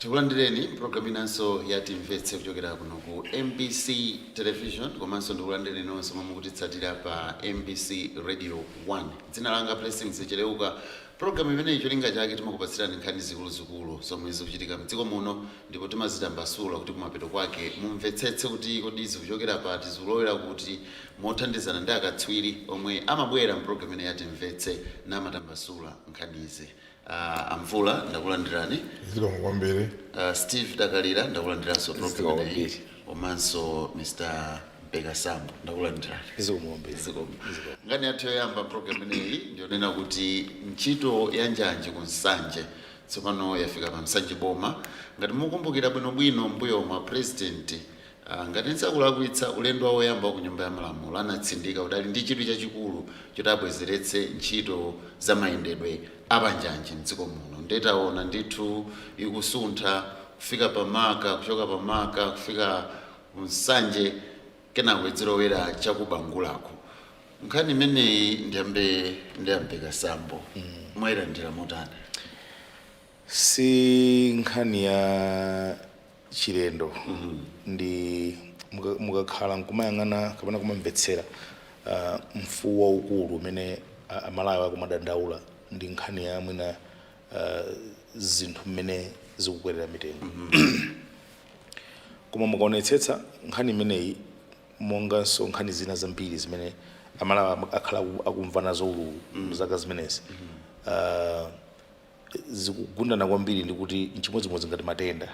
Tikulandireni program inanso ya Timvetse kuchokera kuno ku MBC Television, komanso ndikulandireni nonse momwe mukutitsatira pa MBC Radio 1. Dzina langa Blessings Cheleuka. Program imeneyi cholinga chake timakupatsirani nkhani zikuluzikulu zomwe zikuchitika mdziko muno, ndipo timazitambasula kuti kumapeto kwake mumvetsetse kuti kodi zikuchokera pati, zikulowera kuti, mothandizana ndi akatswiri omwe amabwera mpulogalamu ineyi ya Timvetse namatambasula nkhanizi. Amvula, ndakulandirani. Zikomo kwambiri. Steve Dakalira, ndakulandiranso Zikomo program ineyi. Kwambiri. Komanso Mr Mpekasambo, ndakulandirani. Zikomo kwambiri. Zikomo. Nkhani yathu yoyamba program ineyi ndiyonena kuti ntchito ya njanji ku Nsanje tsopano yafika pa Nsanje boma. Ngati mukumbukira bwinobwino, mbuyo mwa President, ngati ndisakulakwitsa, ulendo wawo woyamba wa ku Nyumba ya Malamulo anatsindika kuti ali ndi chidwi chachikulu choti abwezeretse ntchito za mayendedwe apanjanji mdziko muno. Ndetaona ndithu ikusuntha kufika pamaka, kuchoka pamaka kufika ku Nsanje, kenako idzilowera chakubangulako. Nkhani imeneyi, ndiyambe ndiyambe Kasambo, mwayilandira motani? Si nkhani ya chilendo. Ndi mukakhala nkumayang'ana kapena kumamvetsera mfuwu waukulu umene Amalawi akumadandaula ndi nkhani ya mwina zinthu mmene zikukwerera mitengo. Koma mukaonetsetsa nkhani imeneyi, monganso nkhani zina zambiri zimene Amalawi akhala akumva nazo ululu mzaka zimenezi, zikugundana kwambiri ndi kuti nchimodzimodzi ngati matenda.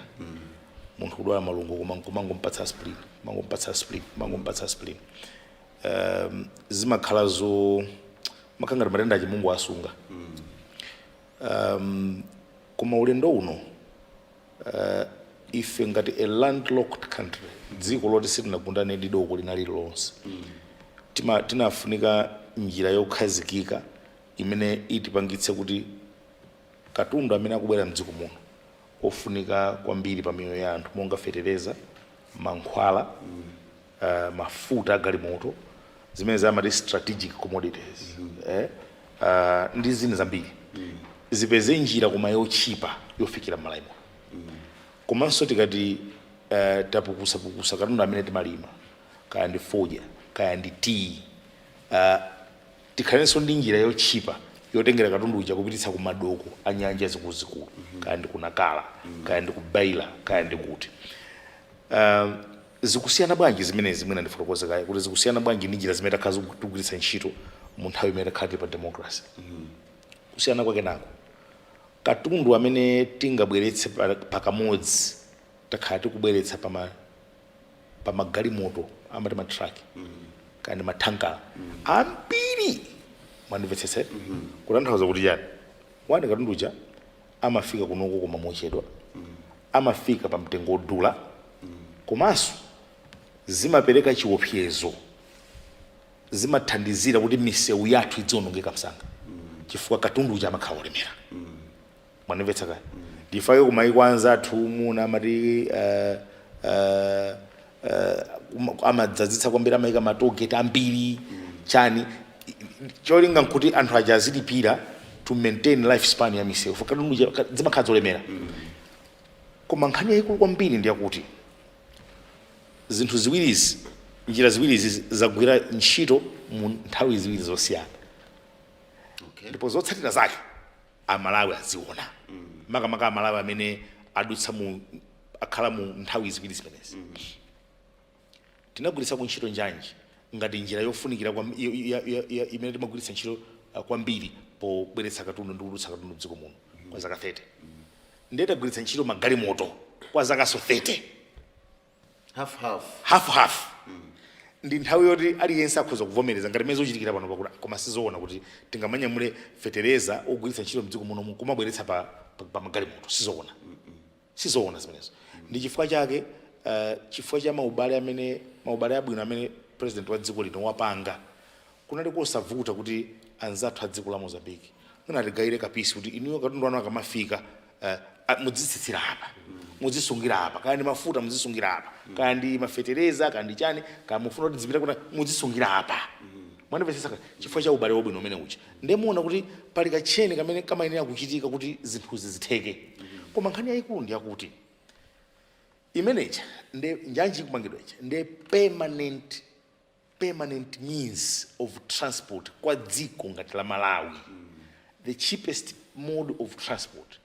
Munthu kudwala malungo, koma nkumangompatsa aspirin, mangompatsa aspirin, mangompatsa aspirin, zimakhala zo makhala ngati matenda achi Mungu asunga. Koma ulendo uno, ife ngati a landlocked country, dziko loti sitinagundane ndi doko lina lililonse, tinafunika njira yokhazikika imene itipangitse kuti katundu amene akubwera mdziko muno ofunika kwambiri pa miyoyo ya anthu, monga fetereza, mankhwala, mafuta agalimoto, zimene zamati strategic commodities, ndi zina zambiri, zipeze njira koma yotchipa yofikira m'Malawi muno. Komanso tikati tapukusapukusa katundu amene timalima, kaya ndi fodya, kaya ndi tea, tikhalenso ndi njira yotchipa yotengera katundu uja kupititsa ku madoko a nyanja zikuluzikulu, kaya ndi ku Nakala, kaya ndi ku Beira, kaya ndi kuti. Zikusiyana bwanji zimenezi? Mwina ndifotokoze kaye kuti zikusiyana bwanji ndi njira zimene takhala tikugwiritsa ntchito mu nthawi imene takhala tili pa democracy. Kusiyana kwake nako, katundu amene tingabweretse pakamodzi takhala tikubweretsa pamagalimoto amati matraki, kaya ndi mathankala ambiri. Mwandimvetsetse? Kutanthauza kuti chani? Wani, katundu uja amafika kunoko koma mochedwa, amafika pa mtengo wodula, komanso zimapereka chiopsezo, zimathandizira kuti misewu yathu idzionongeka msanga, chifukwa katundu uja amakhala olemera. Mwandimvetsa kaya? Ndifake kumayiko anzathu muna amati amadzazitsa kwambiri, amayika ma tollgate ambiri. Chani cholinga? Nkuti anthu aja azilipira to maintain life span ya misewu. Katundu uja zimakhala zolemera. Koma nkhani yayikulu kwambiri ndiyakuti zinthu ziwirizi, njira ziwirizi zagwira ntchito mu nthawi ziwiri zosiyana, ndipo zotsatira zake Amalawi aziona, makamaka Amalawi amene adutsa mu, akhala mu nthawi ziwiri zimenezi. Tinagwiritsa ntchito njanji ngati njira yofunikira imene timagwiritsa ntchito kwambiri pobweretsa katundu ndi kudutsa katundu mdziko muno kwa zaka 30. Ndiye tagwiritsa ntchito magalimoto kwa zakaso 30. Half half. Half half. Ndi nthawi yoti aliyense akhoza kuvomereza ngati mmene zochitikira pano pakuti, koma sizoona kuti tingamanyamule fetereza ogwiritsa ntchito mdziko muno kumabweretsa pa magalimoto. Sizoona, sizoona zimenezo. Ndi chifukwa chake, chifukwa cha maubale amene, maubale abwino amene President wa dziko lino wapanga, kunali kosavuta kuti anzathu a dziko la Mozambique mwina atigayire kapisi kuti inuyo katundu wanu akamafika, mudzitsitsira apa, mudzisungira apa, kaya ndi mafuta mudzisungira apa, kaya ndi mafetereza, kaya ndi chani, kaya mufuna kuti zipita kuti, mudzisungira apa. Mwandimvetsetsa kaya? Chifukwa cha ubale wabwino umene uja, ndiye muona kuti pali kacheni kamene kamayenera kuchitika kuti zinthuzi zitheke. Koma nkhani yayikulu ndi yakuti imeneja nde njanji ikumangidwa ija nde permanent means of transport kwa dziko ngati la Malawi, the cheapest mode of transport.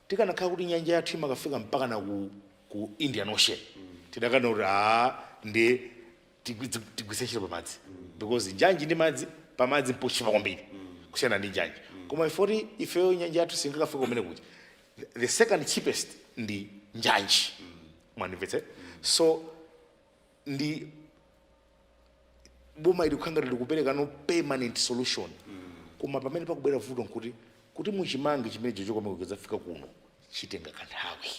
Tikanakhala kuti nyanja yathu imakafika mpaka na ku Indian Ocean, tidakana kuti aa, ndi tigwise ntchito pamadzi, because njanji ndi madzi, pamadzi mpochipa kwambiri kusiyana ndi njanji. Koma ifoti ifeyo nyanja yathu singakafika kumene kuja, the second cheapest ndi njanji. Mwandimvetse? So ndi boma ili kukhanga likupereka no permanent solution. Koma pamene pakubwera vuto nkuti kuti muchimange chimene chochokomeko kizafika kuno chitenga kanthawi.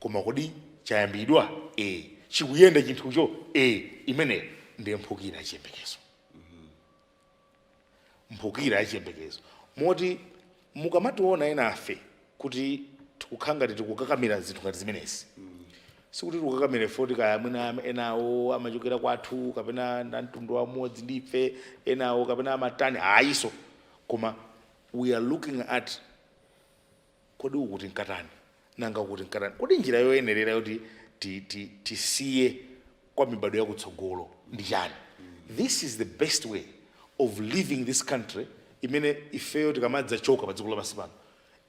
Koma kodi chayambidwa? E, chikuyenda chinthucho. E, imeneyo ndiye mphukira yachiyembekezo, mphukira yachiyembekezo. Moti mukamationa ena afe kuti tikukhala ngati tikukakamira zinthu ngati zimenezi, sikuti tikukakamira foti kaya mwina enawo amachokera kwathu kapena na mtundu wamodzi ndife enawo kapena amatani, ayiso. Koma we are looking at kodi ukuti nkatani, nanga ukuti nkatani, kodi njira yoyenerera yoti tisiye kwa mibado yakutsogolo ndi chani? This is the best way of leaving this country imene ifeyo tikamadzachoka pa dziko lapansi pano,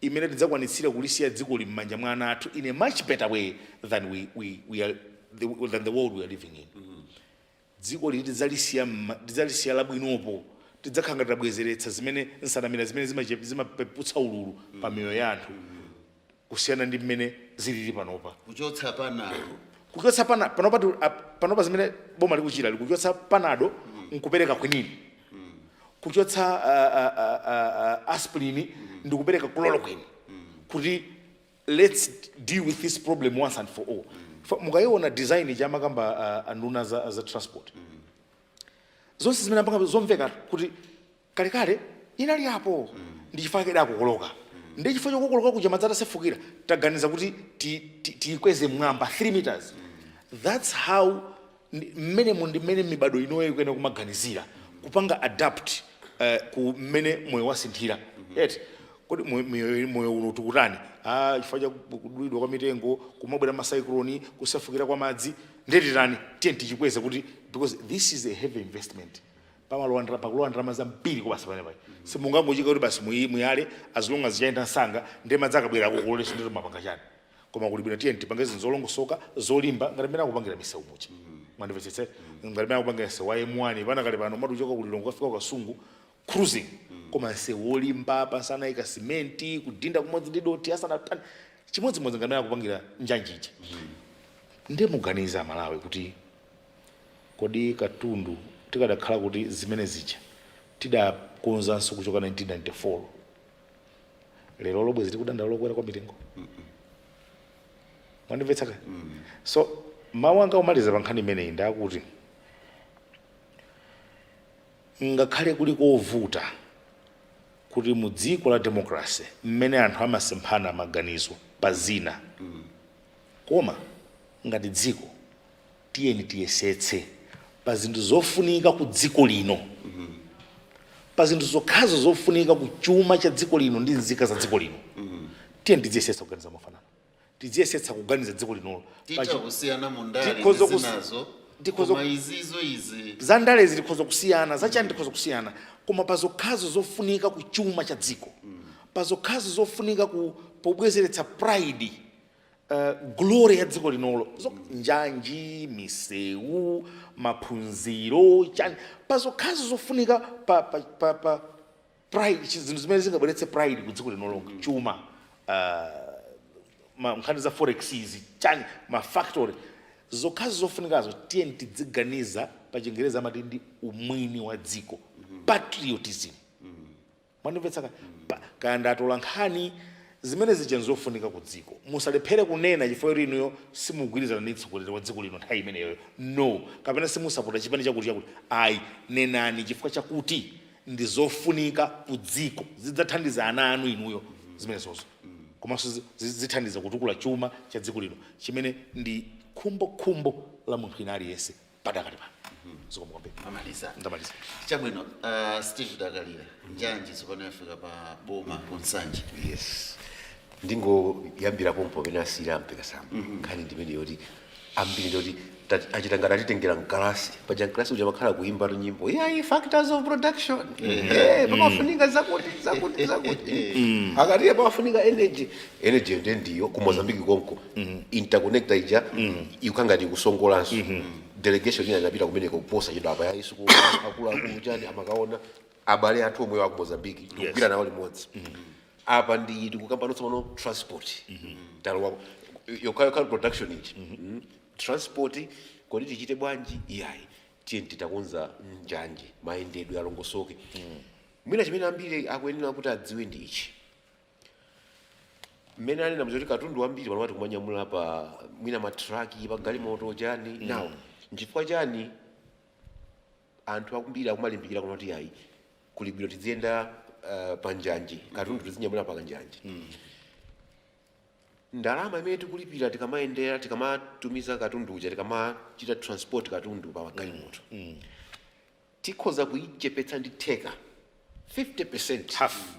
imene tidzakwanitsira kulisiya dzikoli m'manja mwa ana athu in a much better way than than the world we are living in. Dziko lili tidzalisiya labwinopo, tidzakhala ngati tabwezeretsa zimene nsanamira zimene zimapeputsa ululu pa miyoyo ya anthu kusiyana ndi mmene zilili panopa. Kuchotsa panado. Kuchotsa panopa panopa zimene boma likuchita, likuchotsa panado nkupereka kwinini, kuchotsa aspirin ndikupereka chloroquine, kuti let's deal with this problem once and for all. Mukayiona design chamakamba anduna za transport, zonse zimene apanga zomveka kuti kalekale inali apo, ndi chifukwa chake idakokoloka. Ndi chifukwa chokokoloka kuja madzi atasefukira, taganiza kuti tiyikweze mmwamba 3 meters. That's how mmenemo ndi mmene mibado inoyo ikuyenera kumaganizira, kupanga adapt ku mmene moyo wasinthira eti. Kodi moyo uno tikutani? Ah, chifukwa cha kudulidwa kwa mitengo kumabwera ma cyclone, kusefukira kwa madzi, ndetitani? Tiye tichikweze kuti because this is a heavy investment. Pakulowa ndalama zambiri kubasa pamene paja. Simungangochika kuti basi muyale, as long as chayenda msanga, ndiye madzi akabwera akukoleso, ndito mapanga chani? Koma kuli bwino tiye tipange zinthu zolongosoka, zolimba, ngati mmene akupangira misewu muja. Mwandimvetsetse? Ngati mmene akupangira msewu wa M1 pana kale pano, mati uchoka ku Lilongwe kafika ku Kasungu cruising, koma msewu wolimba, pasanayika simenti, kudinda kumodzi ndi doti asanatani, chimodzimodzi ngati mmene akupangira njanjija. Ndiye muganiza Malawi kuti kodi katundu tikadakhala kuti zimene zija tidakonzanso kuchoka 1994, lero lobwezi tikudandaula lokwera kwa mitengo? Mwandimvetsa ka? So mawu anga omaliza pa nkhani imeneyi ndakuti ngakhale kuli kovuta kuti mu dziko la democracy mmene anthu amasemphana maganizo pa zina, koma ngati dziko tiyeni tiyesetse pa zinthu zofunika ku dziko lino, pa zinthu zokhazo zofunika ku chuma cha dziko lino ndi nzika za dziko lino, tiyeni tidziyesetsa kuganiza mofanana, tidziyesetsa kuganiza dziko linolo. Titha kusiyana mu ndale Tikhoza ndi zinazo, koma izizo izi. Za ndalezi tikhoza kusiyana, zachani tikhoza kusiyana, koma pa zokhazo zofunika ku chuma cha dziko, pa zokhazo zofunika ku pobwezeretsa pride, glory ya dziko linolo, njanji, misewu, maphunziro, chani, pa zokhazo zofunika pa pride, zinthu zimene zingabweretse pride ku dziko linolo, chuma, nkhani za forex izi, chani, ma factory, zokhazo zofunikazo, tiye tidziganiza. Pa Chingereza amati ndi umwini wa dziko, patriotism. Mwandimvetsa ka? Kaya ndatola nkhani zimene zija nzofunika ku dziko, musalephere kunena chifukwa kuti inuyo simugwirizana ndi mtsogoleri wa dziko lino nthawi imeneyoyo, no, kapena simusapota chipani chakuti chakuti, ayi. Nenani chifukwa chakuti ndi zofunika ku dziko, zidzathandiza ana anu inuyo zimenezozo, komanso zithandiza kutukula chuma cha dziko lino chimene ndi khumbokhumbo la munthu ina aliyense padakali pano. Zikomo kwambiri. Amaliza. Ndamaliza. Chabwino. Steve Dakalira, njanji tsopano yafika pa boma ku Nsanje. Yes. Ndingoyambira pompo pamene asiyira Mpekasamba. Nkhani ndimene yoti ambiri ndoti achita ngati atitengera mkalasi. Paja mkalasi uja makhala kuimba nyimbo yayi, factors of production, pamafunika zakuti, zakuti, zakuti. Akatiye pamafunika energy, energy ndiye ndiyo ku Mozambique konko interconnector ija ikukangati ikusongolanso. Delegation ina inapita kumeneko kuposa chidwa apa yayi siku akuluakulu chani amakaona abale athu omwe aku Mozambique, tikugwira nawo limodzi. Apa ndi tikukamba tsopano transport, talowa yokhayokha production iji. Transport, kodi tichite bwanji? Iyayi, tiye titakonza njanji, mayendedwe alongosoke. Mwina chimene ambiri akuyenera kuti adziwe ndi ichi: mmene anena mzoti katundu wambiri pano kumanyamula pa mwina matraki, pa galimoto, chani. Nawo nchifukwa chani anthu akumbiri akumalimbikira kunoti ayi, kuli bwino tiziyenda pa njanji, katundu tizinyamula pa njanji? Ndalama imene tikulipira tikamayendera, tikamatumiza katundu uja, tikamachita transport katundu pa magalimoto, tikhoza kuyichepetsa ndi theka, 50%. Half.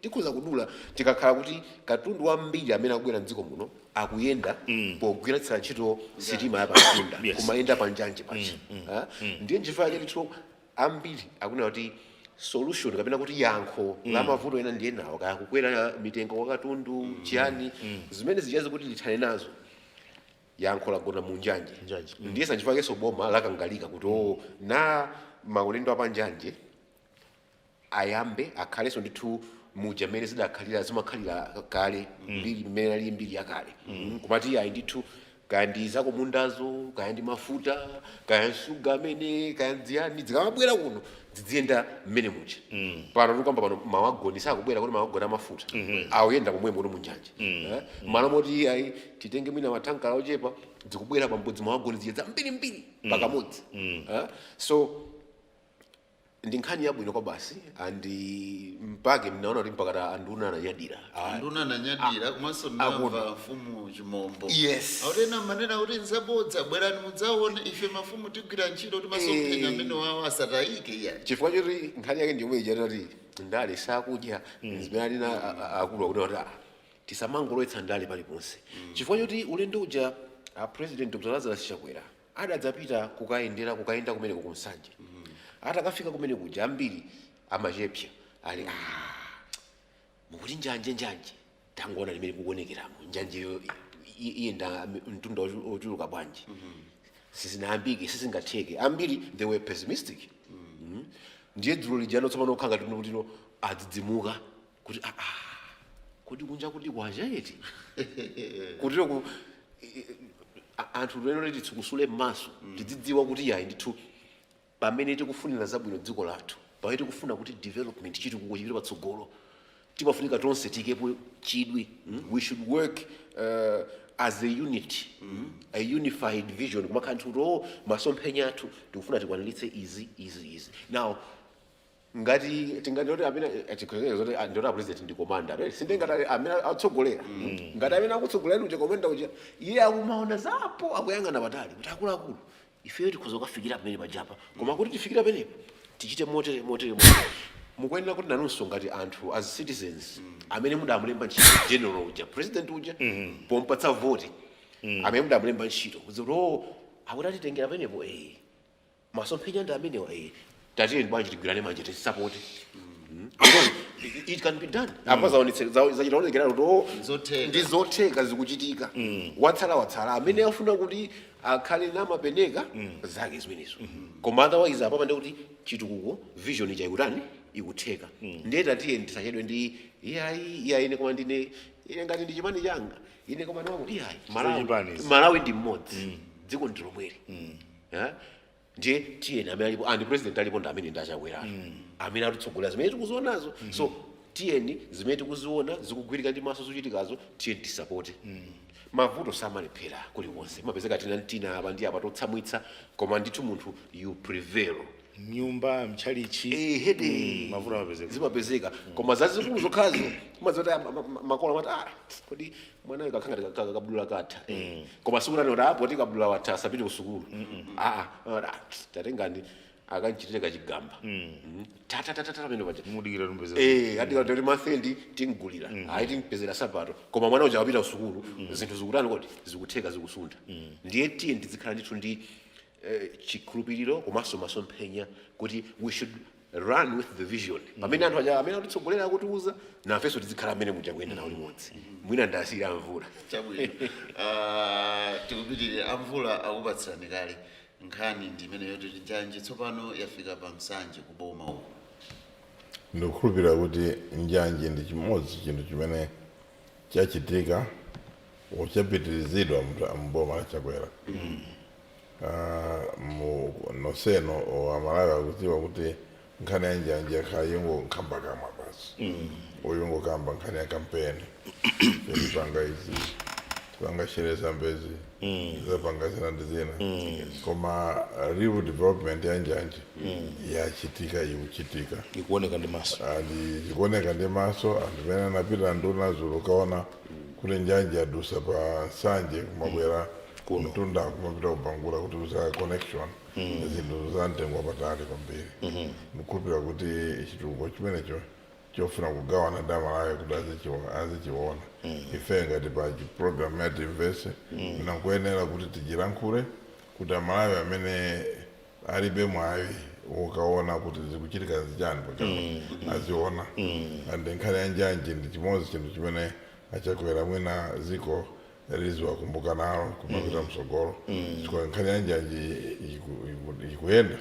Tikhoza kudula tikakhala kuti katundu wambiri amene akubwera mdziko muno akuyenda pogwiritsira ntchito sitima ya pamtunda, kumayenda pa njanji paja. Ah, ndiye nchifukwa chake ndithu ambiri akunena kuti solution kapena kuti yankho la mavuto ena ndiye nawo, kaya kukwera mitengo kwa katundu, chiyani, zimene zichazi kuti tithane nazo, yankho lagona mu njanji. Njanji. Ndiye sanchifukwa kenso boma lakangalika kuti o na maulendo apanjanje ayambe akhalenso ndithu muja mmene zidakhalira, zimakhalira kale, mbiri mmene ali mbiri yakale. Kumati ayi ndithu, kaya ndi zakumundazo, kaya ndi mafuta, kaya msuga amene, kaya nziyani, zikamabwera kuno ziziyenda mmene muja. Pano tikamba pano mawagoni sakubwera kuti mawagoni amafuta akuyenda pomwe muno munjanja. Malo moti ayi titenge mwina matankala ochepa, zikubwera pambodzi mawagoni zija zambirimbiri pakamodzi. So ndi nkhani yabwino kwa basi, andi mpake mnaona kuti mpakata anduna ananyadira. Nduna ananyadira, komanso ndinamva mfumu Chimombo autena manena kuti nzabodza, bwerani mudzaone, ife mafumu tigwira ntchito kuti masomphenya amene wawo asatayike iya. Chifukwa choti nkhani yake ndiyomwe ija tati ndale sakudya, zimene alina akulu akuti kuti tisamangolowetsa ndale paliponse, chifukwa choti ulendo uja a President Dr Lazarus Chakwera adadzapita kukayendera, kukayenda kumeneko kuNsanje. Atakafika kumene kuja, ambiri amachepsa ali, mukuti njanje, njanje, tangoona limene kukuonekeramo njanjeyo iyenda mtunda ochuluka bwanji? Sizinayambike, sizingatheke. Ambiri they were pessimistic. Ndiye dzulo lijano tsopano kukhala ngati kuti no adzidzimuka kuti kodi kunja kuti kwacha eti kutero ku anthu lero titsukusule m'maso, tidzidziwa kuti yayi ndithu, pamene tikufunira zabwino dziko lathu, pamene tikufuna kuti development, chitukuko chipite patsogolo, timafunika tonse tikepo chidwi. We should work as a unit, a unified vision, kumakhala nthu kuti o masomphenya athu tikufuna tikwaniritse izi, izi, izi. Now ngati tingati kuti amene zoti ndoti a president ndi commander, right? Sinde ngati amene atsogolera, ngati amene akutsogolera uja, commander uja, iye akumaona zapo, akuyang'ana patali kuti akuluakulu, ifeyo tikhoza kukafikira pamene pajapa, koma kuti tifikire pamenepo tichite motere, motere, motere. Mukuyenera kuti nanunso ngati anthu, as citizens, amene mudamulemba ntchito general uja, president uja, pompatsa voti, amene mudamulemba ntchito kuti o akuti atitengera pamenepo, masomphenya ndi amenewa, tatiyeni bwanji tigwirane manja tisapote, because it can be done. Apa zachitaonekera kuti o Zotheka. ndi zotheka, zikuchitika. Watsala, watsala amene afuna kuti akhale namapeneka zake zimenezo, koma otherwise apa pande kuti chitukuko, vision ija ikutani, ikutheka. Ndiye tatiye tisachedwe ndi iyayi, iyayi, ine koma ndine, ine ngati ndi chipani changa, ine koma ndiwakuti iyayi. Malawi, Chipani izi. Malawi ndi mmodzi, dziko ndi lomweli. Ndiye tiyeni, amene alipo andi president alipo ndi amene ndachakwerayo, amene atitsogolera zimene tikuzionazo. So tiyeni, zimene tikuziona zikugwirika ndi maso, zochitikazo, tiyeni tisapote. Mavuto samalephera kuliwonse, mapezeka tina tina apa ndi apa totsamwitsa, koma ndithu munthu you prevail. Mnyumba, mchalichi. Ehede. Mavuto amapezeka. Zimapezeka, koma zazikulu zokhazo mazoti makolo amati, kodi mwanayo kakhanga kabudula katha. Koma sikutani kuti apo ti kabudula watha asapite ku sukulu. Aa, amati, tatengani. Akanchitire kachigamba tatatatata pamene paja. Mudikira tumpeza. Adika kuti mathendi tingulira, ayi, timpezera sapato, koma mwana uja wapita kusukulu, zinthu zikutani kodi? Zikutheka, zikusuntha. Ndiye tiye ndizikhala ndithu ndi chikhulupiriro komanso masomphenya kuti we should run with the vision pamene anthu aja amene atitsogolera akutiuza, nafenso tizikhala amene muja kuyenda nawo limodzi. Mwina ndasiyira Amvula. Chabwino. Tikupitirira. Amvula akupatsirani kale nkhani ndi imene yoti njanji tsopano yafika pa Msanje kuboma uku. Ndikukhulupirira kuti njanji ndi chimodzi chinthu chimene chachitika uchapitirizidwa mboma la Chakwera. Mu nonseno Amalawi akudziwa kuti nkhani ya njanji yakhala yongokhamba kamwa basi, uyungokamba nkhani ya kampeni, tipanga izi, tipanga Shire Zambezi, zapanga zina ndi zina, koma real development ya njanji yachitika, ikuchitika. Ikuoneka ndi maso. Andi zikuoneka ndi maso. Anthu pene anapita nduna dzulo kaona kuti njanji yadusa pa Nsanje kumabwera Kuno. mtunda kumapita kubangula kuti kuza connection, zinthu za mtengo wapatali kwambiri. Ndikukhulupirira kuti chitukuko chimenecho chofuna kugawana ndi Amalawi kuti azichiona. Ife ngati pa program ya Timvese nakuyenera kuti tijilankhule kuti Amalawi amene alibe mwayi ukaona kuti zikuchitika zichani pakati aziona. And nkhani ya njanji ndi chimodzi chinthu chimene aChakwera mwina ziko liziwakumbuka nalo kumapita msogolo, chifukwa nkhani ya njanji ikuyenda.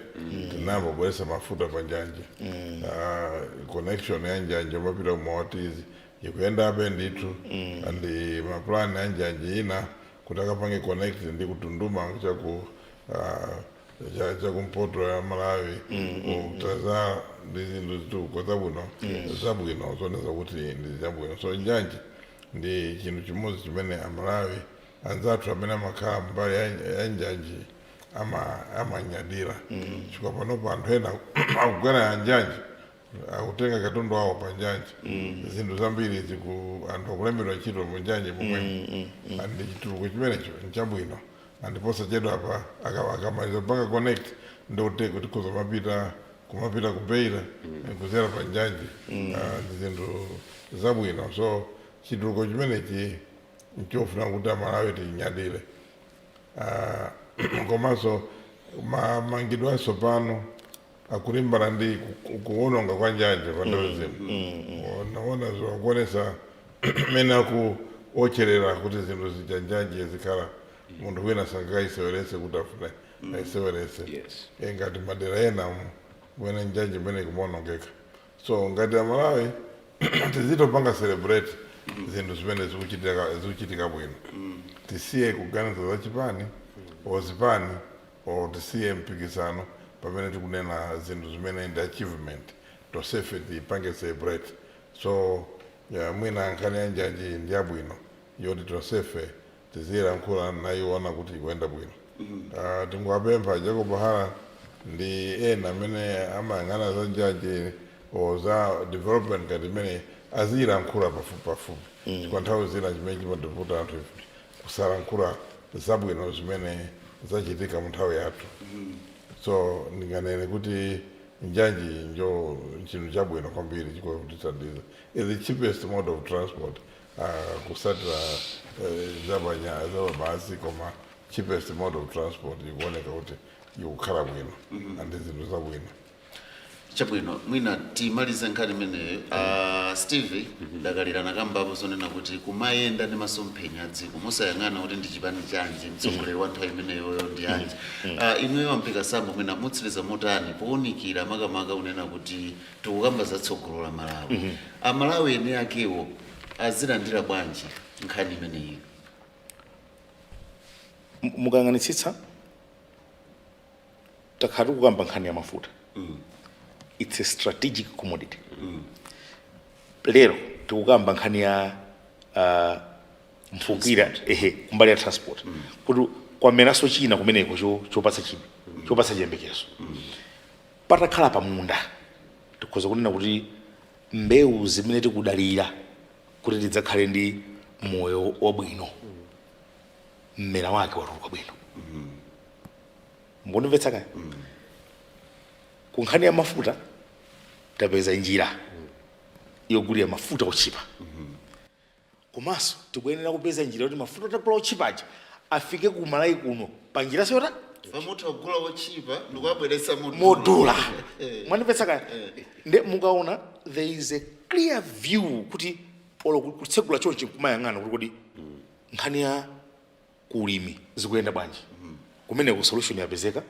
Tinambo kubweresa mafuta pa njanji. Connection ya njanji umapita kumaotizi ikuyendabe ndithu. And maplani ya njanji ina kuti akapange connect ndi kutunduma chaku chakumpoto ya Malawi, kutaza ndi zinthu zitukuko zabwino zabwino zoneza kuti ndi zabwino. So njanji ndi chinthu chimodzi chimene Amalawi anzathu amene amakhala mbali ya njanji amanyadira, chifukwa panopo anthu ena akugwera ya njanji, akutenga katundu wawo pa njanji. Zinthu zambiri ziku anthu akulembedwa ntchito mu njanji momwemo. And chitukuko chimenecho nchabwino. And posachedwa pa akamaliza kupanga connect ndikuti kuti kumapita kumapita ku Beira kuzera pa njanji. Ndi zinthu zabwino. So chitukuko chimenechi nchofuna kuti Amalawi tinyadire. Komanso mamangidwe atsopano akulimbana ndi kuwononga kwa njanji pa nthawi zino. Naona zikuonesa mmene akuocherera kuti zinthu zija njanji zikhala munthu wina sangakayisewerese kuti afune ayisewerese. Ngati madera ena mwene njanji imene kumaonongeka. So ngati Amalawi tizitopanga celebrate zinthu zimene zikuchitika bwino, tisiye kuganiza za chipani o zipani o tisiye mpikisano pamene tikunena zinthu zimene ndi achievement, tonsefe tipange celebrate. So ya, mwina nkhani ya njanji ndi yabwino yoti tonsefe tiziyilankhula nayiona kuti ikuyenda bwino. Tinguwapempha Jacob Hara ndi ena amene amayang'ana za njanji o za development ngati imene aziyilankhula pafupi pafupi, chifukwa nthawi zina chimene chimativuta anthu ife kusalankhula zabwino zimene zachitika mu nthawi yathu. So ndinganene kuti njanji njo chinthu chabwino kwambiri chikhoza kutithandiza, is the cheapest mode of transport, kusatira zapabasi, koma cheapest mode of transport ikuoneka kuti ikukhala bwino and zinthu zabwino. Chabwino, mwina timalize nkhani imeneyo. Steve dakalira kambapo zonena kuti kumayenda ndi masomphenya a dziko musayang'ana kuti ndi chipani chanji, mtsogoleri wa nthawi imeneyoyo ndi yanji. Inuyo wampika sambo, mwina mutsiriza motani powunikira makamaka kunena kuti tikukamba za tsogolo la Malawi, Amalawi ene akewo azilandira bwanji nkhani imeneyi? Mukayang'anitsitsa takhala tikukamba nkhani ya mafuta. It's a strategic commodity. Lero tikukamba nkhani ya mphukira, ehe, kumbali ya transport, kuti kwamenanso china kumeneko chopatsa chidwi, chopatsa chiyembekezo. Patakhala pamunda tikhoza kunena kuti mbewu zimene tikudalira kuti tidzakhale ndi moyo wabwino, mmera wake watuluka bwino. Mukundimvetsa kaya? Ku nkhani ya mafuta, tapeza njira yogulira mafuta ochipa, komanso tikuyenera kupeza njira yoti mafuta otagula ochipaja afike ku Malawi kuno pa njira siyota. Pamutha kugula ochipa ndikuabweretsa modula. Mwandipetsa kaya? Nde mukaona, there is a clear view kuti olo kutsegula chonchi kumayang'ana kuti kodi nkhani ya kulimi zikuyenda bwanji kumeneko, solution yapezeka.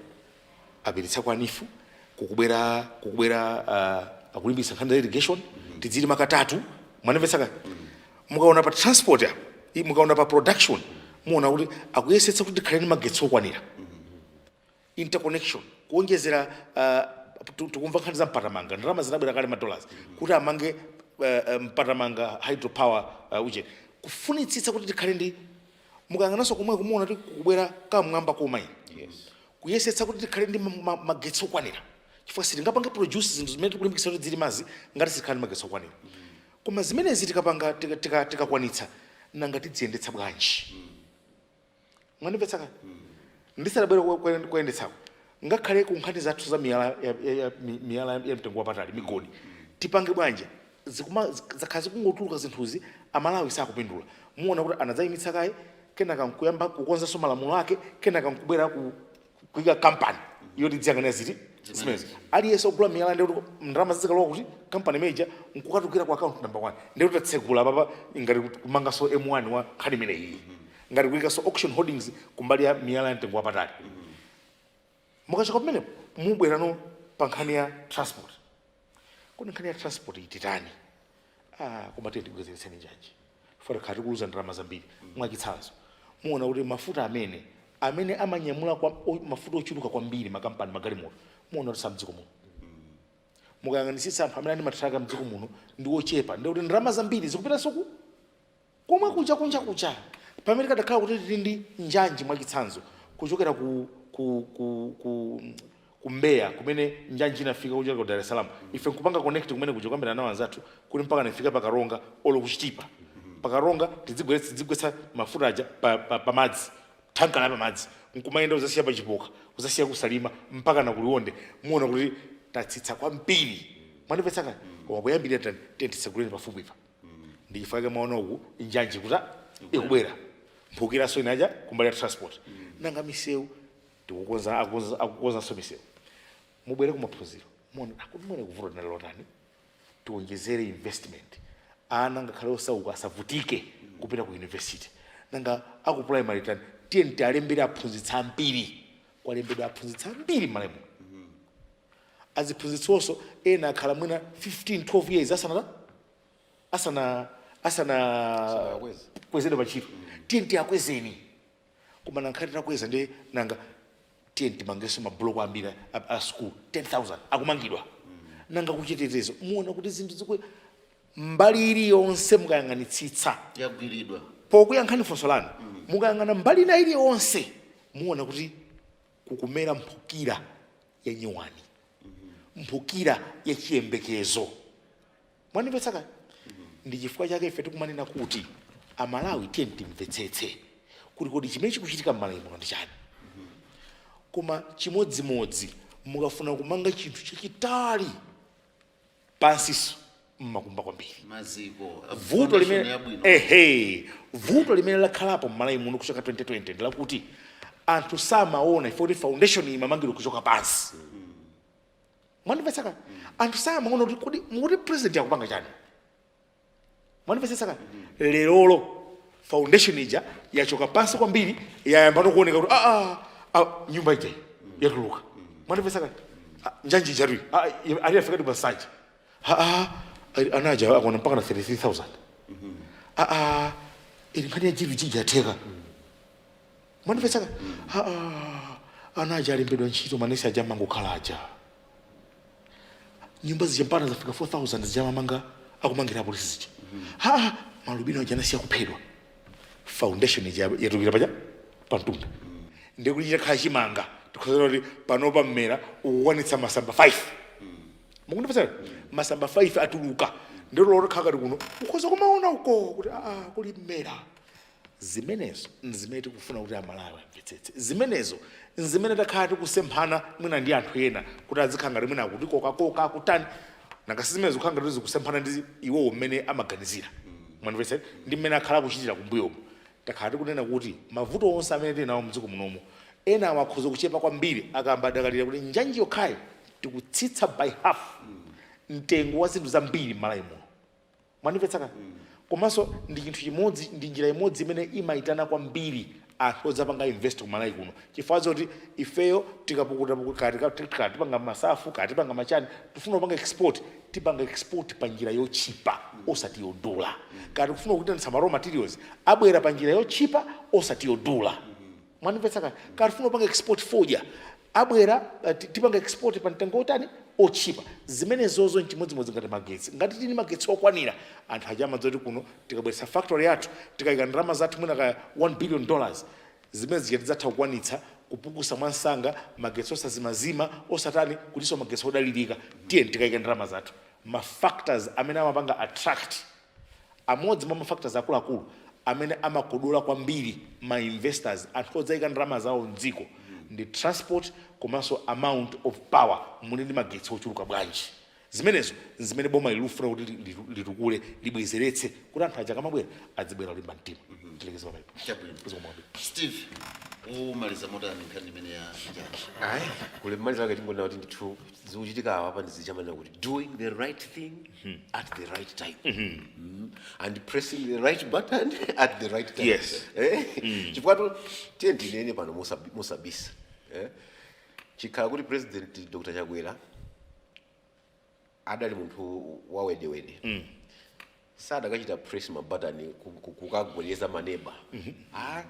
Apititsa kwa NEEF, kukubwera akulimbikitsa nkhani za irrigation, tidzilima katatu. Mwandipetsa kaya? Mukaona pa transport apo, mukaona pa production, muona kuti akuyesetsa kuti tikhale ndi magetsi okwanira, interconnection, kuonjezera tikumva nkhani za Mpatamanga, ndalama zinabwera kale, ma dollars, kuti amange Mpatamanga hydropower uje kufunitsitsa kuti tikhale ndi. Mukayang'ananso komwe, kumuona kuti kukubwera Kamwamba coal mine, kuyesetsa kuti tikhale ndi magetsi okwanira, chifukwa sitingapange produce zinthu zimene tikulimbikitsa kuti zili mazi ngati sitikhala ndi magetsi okwanira. Koma zimenezi tikapanga, tikakwanitsa, nanga tidziyendetsa bwanji? Mwandimvetsa kaya? Ndisadabwere kuyendetsako, ngakhale ku nkhani zathu za miyala miyala ya mtengo wapatali, migodi, tipange bwanji? Zakhala zikungotuluka zinthuzi, Amalawi sakupindula. Muona kuti anadzayimitsa kaye, kenaka nkuyamba kukonzanso malamulo ake, kenaka nkubwera kuyika kampani yoti dziyang'anira ziti zimenezi. Aliyense ogula miyala, ndi kuti ndalama zizikalowa kuti kampani major nkukatukira ku account number 1. Ndi kuti tatsegula papa ngati kumanganso M1 wa nkhani imeneyi, ngati kuyikanso Auction Holdings kumbali ya miyala ya mtengo wapatali. Mukachoka pamenepo, mubwerano pa nkhani ya transport. Kodi nkhani ya transport ititani? Ah, koma tiye tibwezeretseni njanji, funa tikhala tikuluza ndalama zambiri. Mwachitsanzo, muona kuti mafuta amene amanyamula mafuta ochuluka kwambiri, makampani, magalimoto, muona kuti samdziko muno. Mukayang'anisitsa, anthu amene ali matraka mdziko muno ndi ochepa. Ndi kuti ndalama zambiri zikupitanso ku komwe kuja, kunja kuja, pamene kadakhala kuti tili ndi njanji. Mwachitsanzo, kuchokera ku Mbeya kumene njanji inafika kuchokera ku Dar es Salaam, ife nkupanga connect kumene kuja, kuyambira nawo anzathu kuti mpaka nifika paKaronga olo kuChitipa. PaKaronga tidzigwetsa mafuta aja pa madzi, thanka la pamadzi, nkumayenda uzasiya paChipoka, uzasiya kuSalima, mpaka na kuLionde. Muona kuti tatsitsa kwambiri. Mwandipetsa kani? Koma kuyambirira titseguleni pafupipa. Ndi chifukwa chake mwaona uku njanji kuta ikubwera, mphukiranso inaja kumbali ya transport. Nanga misewu? Tikukonza, akukonzanso misewu. Mubwere kumaphunziro, muona akuti mwene kuvuto linali lotani. Tiwonjezere investment, ana ngakhale osauka asavutike kupita ku university. Nanga aku primary tani? Tiye tialembere aphunzitsi ambiri. Kwalembedwa aphunzitsi ambiri m'malemu. Aziphunzitsionso ena akhala mwina 15 12 years asana Asanakweze. kwezedwa pantchito. Tiye tiakwezeni. Koma nankhati takweza, ndi nanga tiye timangenso mabuloko ambiri a school, 10,000 akumangidwa. Nanga kuchitetezo? Muona kuti zinthu zikwe mbali iliyonse mukayang'anitsitsa yagwiridwa. Pokuyankhani funso lanu, mukayang'ana mbali ina iliyonse, muona kuti kukumera mphukira ya nyuwani, mphukira ya chiyembekezo. Mwandimvetsa kaya? Ndi chifukwa chake ife tikumanena kuti Amalawi, tiye timvetsetse kuti kodi chimene chikuchitika m'Malawi muno ndi chani. Koma chimodzimodzi, mukafuna kumanga chinthu chachitali, pansiso mmakumba kwambiri. Maziko. Vuto foundation limene yabwino. Ehe, vuto limene lakhalapo m'Malawi muno kuchoka 2020 ndilakuti anthu samaona ife kuti foundation imamangidwa kuchoka pansi. Mwandimvetsa kani? Anthu samaona kuti kodi mukuti president akupanga chani. Mwandimvetsetsa kani? Lerolo foundation ija yachoka pansi kwambiri, yayamba nokuoneka kuti ah, nyumba ija yatuluka. Mwandimvetsa kani? Ah, njanji ijatuyi ali afika ndi paNsanje. Ah, anaja akona mpaka na 33,000. Ah, ili nkhani ya G2G yatheka. Mwandimvetsa kani? Ah, anaja alembedwa ntchito, manesi aja amangokhala aja. Nyumba zija mpaka zafika 4000 zija mamanga, akumangira apolisi zija. Ha, malubino aja anasiya kuphedwa. Foundation ija yatulukira paja pamtunda. Ndikuti chitakhala chimanga, tikhozera kuti panopa mmera ukukwanitsa masamba 5. Mukundipatsa masamba 5 atuluka, ndilo lokhala kati kuno ukhoza kumaona uko kuti kuli mmera. Zimenezo nzimene tikufuna kuti Amalawi amvetsetse. Zimenezo nzimene takhala tikusemphana mwina ndi anthu ena kuti azikhala ngati mwina akuti kokakoka akutani. Nanga si zimene zikukhala ngati zikusemphana ndi iwowo mmene amaganizira, mwandimvetsa, ndi mmene akhala akuchitira kumbuyomo. Takhala tikunena kuti mavuto onse amene tili nawo mdziko munomu, ena awakhoza kuchepa kwambiri akamba adakalira kuti njanji yokhayo tikutsitsa by half mtengo wa zinthu zambiri m'Malawi muno, mwandimvetsa ka? Komanso ndi chinthu chimodzi, ndi njira imodzi imene imayitana kwambiri anthu odzapanga invest ku Malawi kuno, chifukwa zoti ifeyo tikapukuta kati tipanga masafu, kati tipanga machani, tifuna kupanga export, tipanga export pa njira yotchipa osati yodula. Kati kufuna kuitanitsa ma raw materials, abwera pa njira yotchipa osati yodula, mwandimvetsa ka? Kati tifuna kupanga export fodya, abwera, tipanga export pa mtengo otani? Otchipa. Zimenezozo nchimodzimodzi ngati magetsi. Ngati tili magetsi okwanira, anthu aja amadzoti kuno tikabweretsa factory yathu, tikayika ndalama zathu mwina kaya $1 billion, zimene zija tidzatha kukwanitsa kupukusa mwansanga magetsi osazimazima, osatani, kutinso magetsi odalirika. Tiye tikayike ndalama zathu. Ma factors amene amapanga attract, amodzi mwa ma factors akuluakulu amene amakodola kwambiri ma investors, anthu odzayika ndalama zawo mdziko, ndi transport komanso amount of power, muli ndi magetsi ochuluka bwanji. Zimenezo zimene boma lilufuna kuti litukule, libwezeretse, kuti anthu aja akamabwera adzibwera olimba mtima. Tilekeze pamenepo. Chabwino. Zikomo kwambiri. Steve, umaliza motani nkhani imene ya njanji? Ayi, kulemaliza kwake tingonena kuti ndithu zikuchitika awa apa ndizichamanena kuti doing the right thing at the right time, and pressing the right button at the right time. Eh? Chifukwa tu tiye tinene pano musabisa, eh? Chikhala kuti President Dr Chakwera adali munthu wawedewede, sadakachita press mabatani kukagwedeza maneba, "Ah,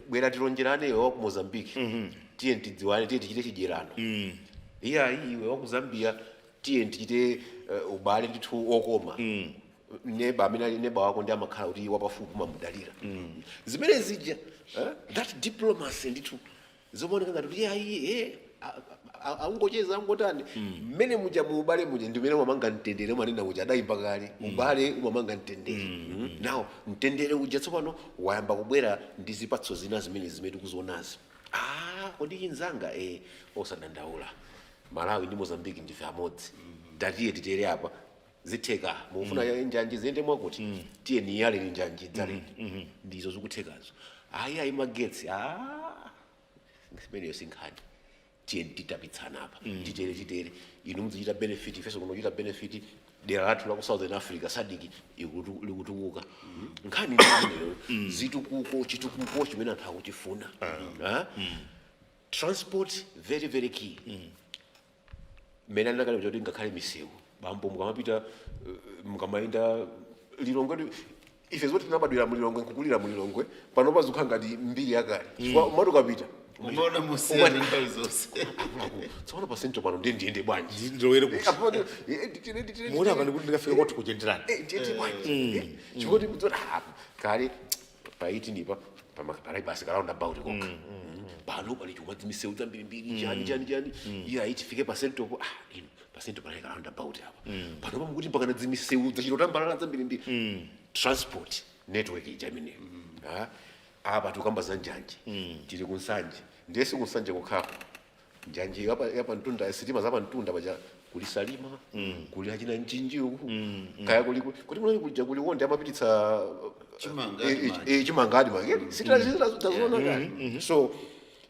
bwera tilonjerane, iwe wa ku Mozambique, tiye tidziwane, tiye tichite chidyerano. Iya, iwe wa ku Zambia, tiye tichite ubale ndithu okoma." Neba amene ali neba wako ndi amakhala kuti wapafupi, umamudalira. Zimene zija, that diplomacy ndithu zomaoneka ngati kuti ayi, angocheza, angotani, mmene muja mu ubale muja ndi mmene umamanga mtendere. Umanena muja adayimba kale, ubale umamanga mtendere. Now mtendere uja tsopano wayamba kubwera ndi zipatso zina zimene tikuzionazi. Ah, kodi chinzanga, osadandaula, Malawi ndi Mozambique ndife amodzi. Tatiye titere apa, zitheka. Mukufuna njanji ziyende mwakuti, tiye niyaleni njanji dzaleni, ndizo zikuthekazo. Ayi, ayi, magetsi, ah, imeneyo sinkhani, tiye titapitsana apa, titere titere, inu muzichita benefit, ifenso kunochita benefit, dera lathu la ku Southern Africa, SADC likutukuka. Nkhani ndi imeneyo, zitukuko, chitukuko chimene anthu akuchifuna. Ah? Transport, very very key. Mmene andakale kuti ngakhale misewu, bambo, mukamapita, mukamayenda Lilongwe, ife zoti tinabadwira mulilongwe nkukulira mulilongwe, pano pazikhala ngati mbiri yakale, chifukwa umati ukapita umaona musiyana nthawi zonse. Tsono pa Central pano ndiye ndiyende bwanji? Ndilowere kuti? Apo nditire. Muona apa ndikuti ndikafika kwathu kuchenjerani. Ndiyende bwanji? Chifukwa kuti kudzoti kale paiti nipa pali basi ka roundabout kokha. Pano pali chuma, misewu zambirimbiri, chani chani chani. Iye ayi, tifike pa Central po, ah, inu, pa Central pali ka roundabout apa. Pano pamukuti mpakana dzimisewu zachito tambalala zambirimbiri. Transport network ija imeneyo. Ah, apa tikamba za njanji, tili kunsanje, ndiye si kunsanje kokhako. Njanji yapa mtunda, sitima za pamtunda paja, kuli Salima, kuli achina Mchinji uku, kaya kuli kuti mulani kuja kuli wonde amapititsa Chimanga eh, adi. Chimanga adi mage sitazoona kale. So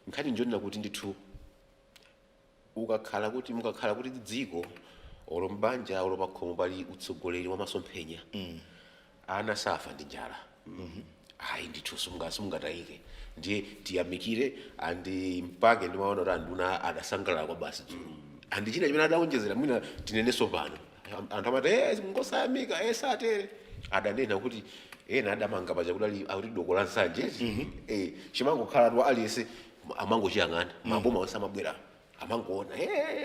nkhani njonena kuti ndithu ukakhala kuti mukakhala kuti dziko olo mbanja olo pakhomo pali utsogoleri wa masomphenya, ana safa ndi njala, ayi ndithu, simungatayike. Ndiye tiyamikire andi mpake ndimaona kuti anduna adasangalala kwa basi dzulo, andi china chimene adawonjezera, mwina tinenenso pano, anthu amati ngosayamika, satere, adanena kuti ena adamanga paja kuti ali akuti doko la Nsanje, chimangokhala tu aliyense amangochiyang'ana, maboma onse amabwera amangoona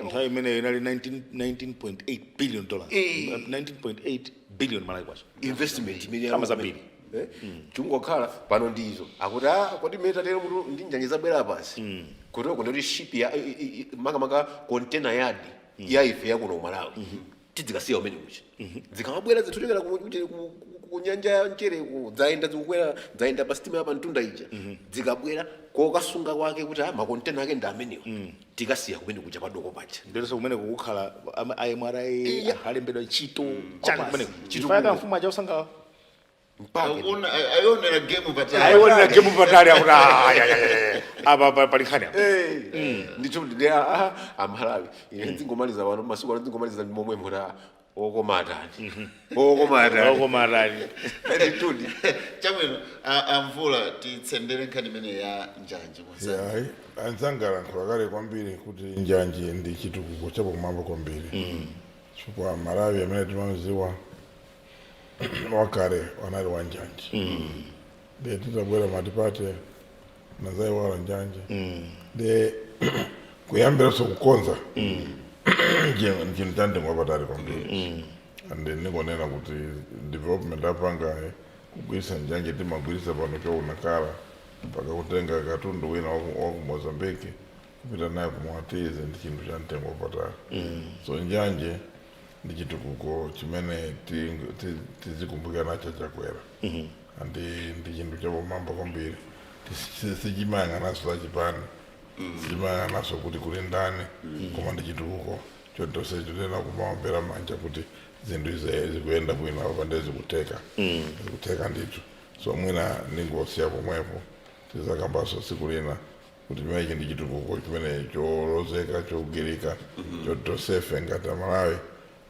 Nthawi imeneyo inali 19 19.8 billion dollars. 19.8 billion Malawi kwacha. Investment imene Kama zambiri. Chingokhala pano ndizo akuti ah, kodi mmene tatero mutu ndi njanje zabwera pansi kutoko, ndoti ship ya makamaka container yard ya ife yakuno ku Malawi tidzikasiya umene kucha zikamabwera zithuchokera ku ku nyanja ya mchereku, dzayenda, zikukwera, dzayenda pa sitima ya pamtunda ija, dzikabwera kokasunga kwake kuti makontena ake ndi amenewa, tikasiya kumene kuja padoko paja. Ndiponso kumene kukukhala a MRA, alembedwa ntchito chani kumene. Chitukuko. Chifukwa ka mfumu aja usanga Mpaka Ayionera game patali. Ayionera game patali, akuti, "Ah, ya, ya, ya, ya. Apa pali nkhani apa." Ndithu ndi Amalawi, ine ndingomaliza pano, masiku ano ndingomaliza ndi momwe muti okoma atani, okoma atani. Okoma atani. Ndithudi. Chabwino, amvula, titsendere nkhani imene ya njanji kunsanje. Yayi, anzanga alankhula kale kwambiri kuti njanji ndi chitukuko chapamwamba kwambiri, chifukwa Malawi amene timamuziwa wakale wanali wa njanji. Ndiye titabwera multiparty nazayiwala njanji, ndiye kuyambiranso kukonza chinthu cha mtengo wapatali kwambiri. And ningonena kuti development apanga kugwiritsa njanji timagwiritsa pano chounakala mpaka kutenga katundu wina waku Mozambique kupita naye ku Mwatizi ndi chinthu cha mtengo wapatali. So njanje ndi chitukuko chimene tizikumbukira nacho Chakwera, and ndi chinthu chapamwamba kwambiri. Sichimayang'ananso za chipani, sichimayang'ananso kuti kuli ndani, koma ndi chitukuko chonse chotena kumaombera manja kuti zinthu izi zikuyenda bwino apa, ndiye zikutheka, zikutheka ndithu. So mwina ningosiya pomwepo, tizakambaso tsiku lina kuti chimenechi ndi chitukuko chimene cholozeka, chogwirika, choti tonsefe ngati Amalawi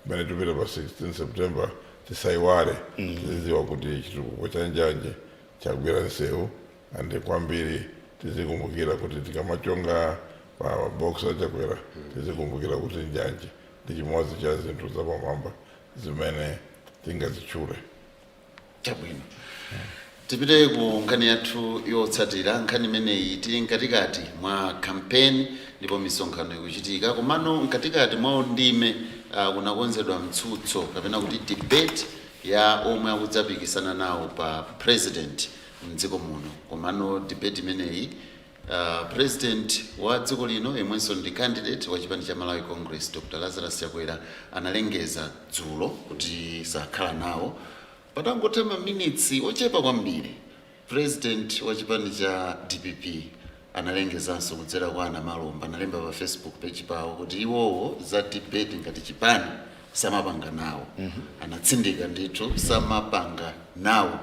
kumene tipita pa 16 September tisayiwale, tizidziwa kuti chitukuko cha njanje chagwira nsewu. And kwambiri tizikumbukira kuti tikamachonga pa box aChakwera, tizikumbukira kuti njanje ndi chimodzi cha zinthu zapamwamba zimene tingazitchule. Chabwino, tipite ku nkhani yathu yotsatira. Nkhani imeneyi, tili mkatikati mwa campaign ndipo misonkhano ikuchitika, komano mkatikati mwa ndime kunakonzedwa mtsutso kapena kuti debate ya omwe akudzapikisana nawo pa president mdziko muno. Komano debate imeneyi, president wa dziko lino yemwenso ndi candidate wa chipani cha Malawi Congress, Dr Lazarus Chakwera, analengeza dzulo kuti sakhala nawo. Patangotha maminitsi ochepa kwambiri, president wa chipani cha DPP analengezanso kudzera kwa ana Malomba, analemba pa Facebook page pawo kuti iwowo za debate ngati chipani samapanga nawo. Anatsindika ndithu, samapanga nawo.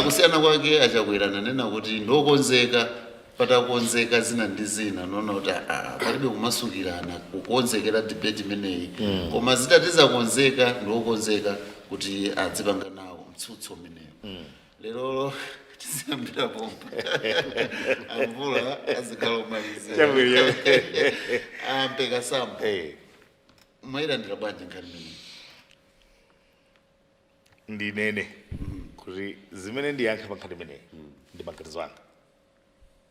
Kusiyana kwake, aChakwera ananena kuti ndokonzeka patakonzeka zina ndi zina, noona kuti palibe kumasukirana kukonzekera debate imeneyi, koma zitati zakonzeka ndiokonzeka kuti adzipanga nawo mtsutso umeneyo. Lero tiziyambira pompa, amvula azikhala omalizira. Chabwino. Ampeka sambo, mwayilandira bwanji nkhani imeneyi? Ndinene kuti zimene ndiyankhe pa nkhani imeneyi ndi maganizo anga.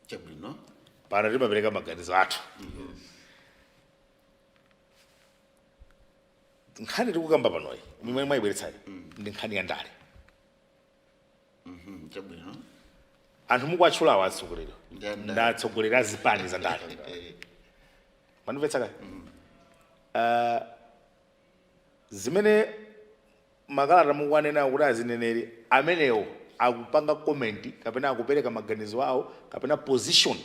Chabwino. Pano timapereka maganizo athu. Nkhani tikukamba panoyi imwe mwayibweretsayi ndi nkhani ya ndale. Chabwino. Anthu mukuwatchulawo atsogoleri Ndi a ndale. ndi atsogoleri a zipani za ndale. Mandimvetsa kaya? Zimene makalata mukuwanena kuti azineneri amenewo akupanga comment kapena akupereka maganizo awo kapena position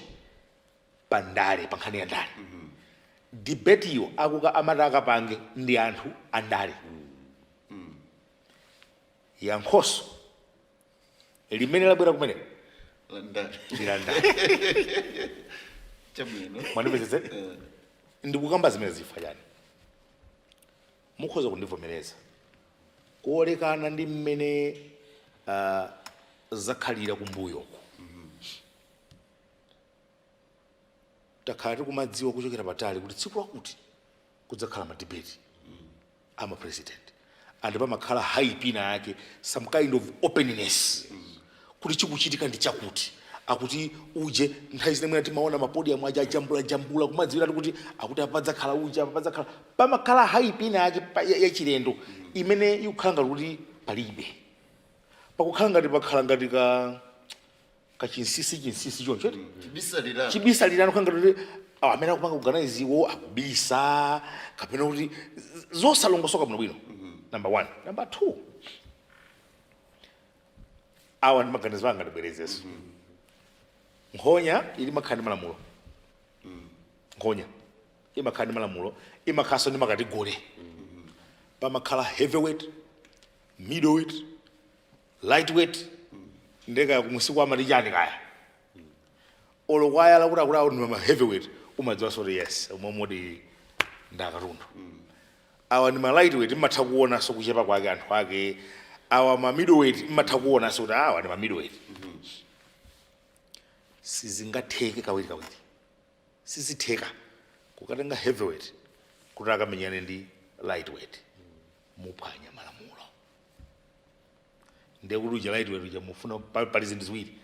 pa ndale, pa nkhani ya ndale. Debate iyo akuka amati akapange ndi anthu andale. Yankhoso limene labwera kumeneko La ndale. Ndi la ndale. Chabwino. Mwandipezetse? Ndikukamba zimene zifa chani, mukhoza kundivomereza kuolekana ndi mmene zakhalira kumbuyoko. Takhala tikumadziwa kuchokera patali kuti tsiku lakuti kudzakhala ma debate ama president, and pamakhala hype ina yake, some kind of openness kuti chikuchitika ndi chakuti. Akuti uje nthawi zina mwina timaona ma podium aja ajambula jambula kumadziwiratu kuti akuti apadzakhala uje, apadzakhala, pamakhala hype ina yake yachilendo imene ikukhala ngati kuti palibe, pakukhala ngati pakhala ngati ka kachinsisi chinsisi choncho. Chibisalira. Chibisalirano, khala ngati kuti awo amene akupanga organize iwo akubisa kapena kuti zosalongosoka bwinobwino, number one. Number two, Awa ndi maganizo anga, ndibwerezenso. Nkhonya ili makhala ndi malamulo. Nkhonya imakhala ndi malamulo, imakhalanso ndi ma category. Pamakhala heavyweight, middleweight, lightweight, ndeka kumusiku amati chani kaya, olo kwayala kuti akulu awo ndi ma heavyweight, umadziwa soti yes, umomodi ndi akatundu. Awa ndi ma lightweight, mmatha kuonanso kuchepa kwake anthu ake. Awa ma middleweight, mmatha kuonanso kuti awa ndi ma middleweight. Sizingatheke kawiri kawiri, sizitheka kukatenga heavyweight kuti akamenyane ndi lightweight, muphwanya malamulo. Ndiye kuti uja lightweight uja mufuna pali zinthu ziwiri: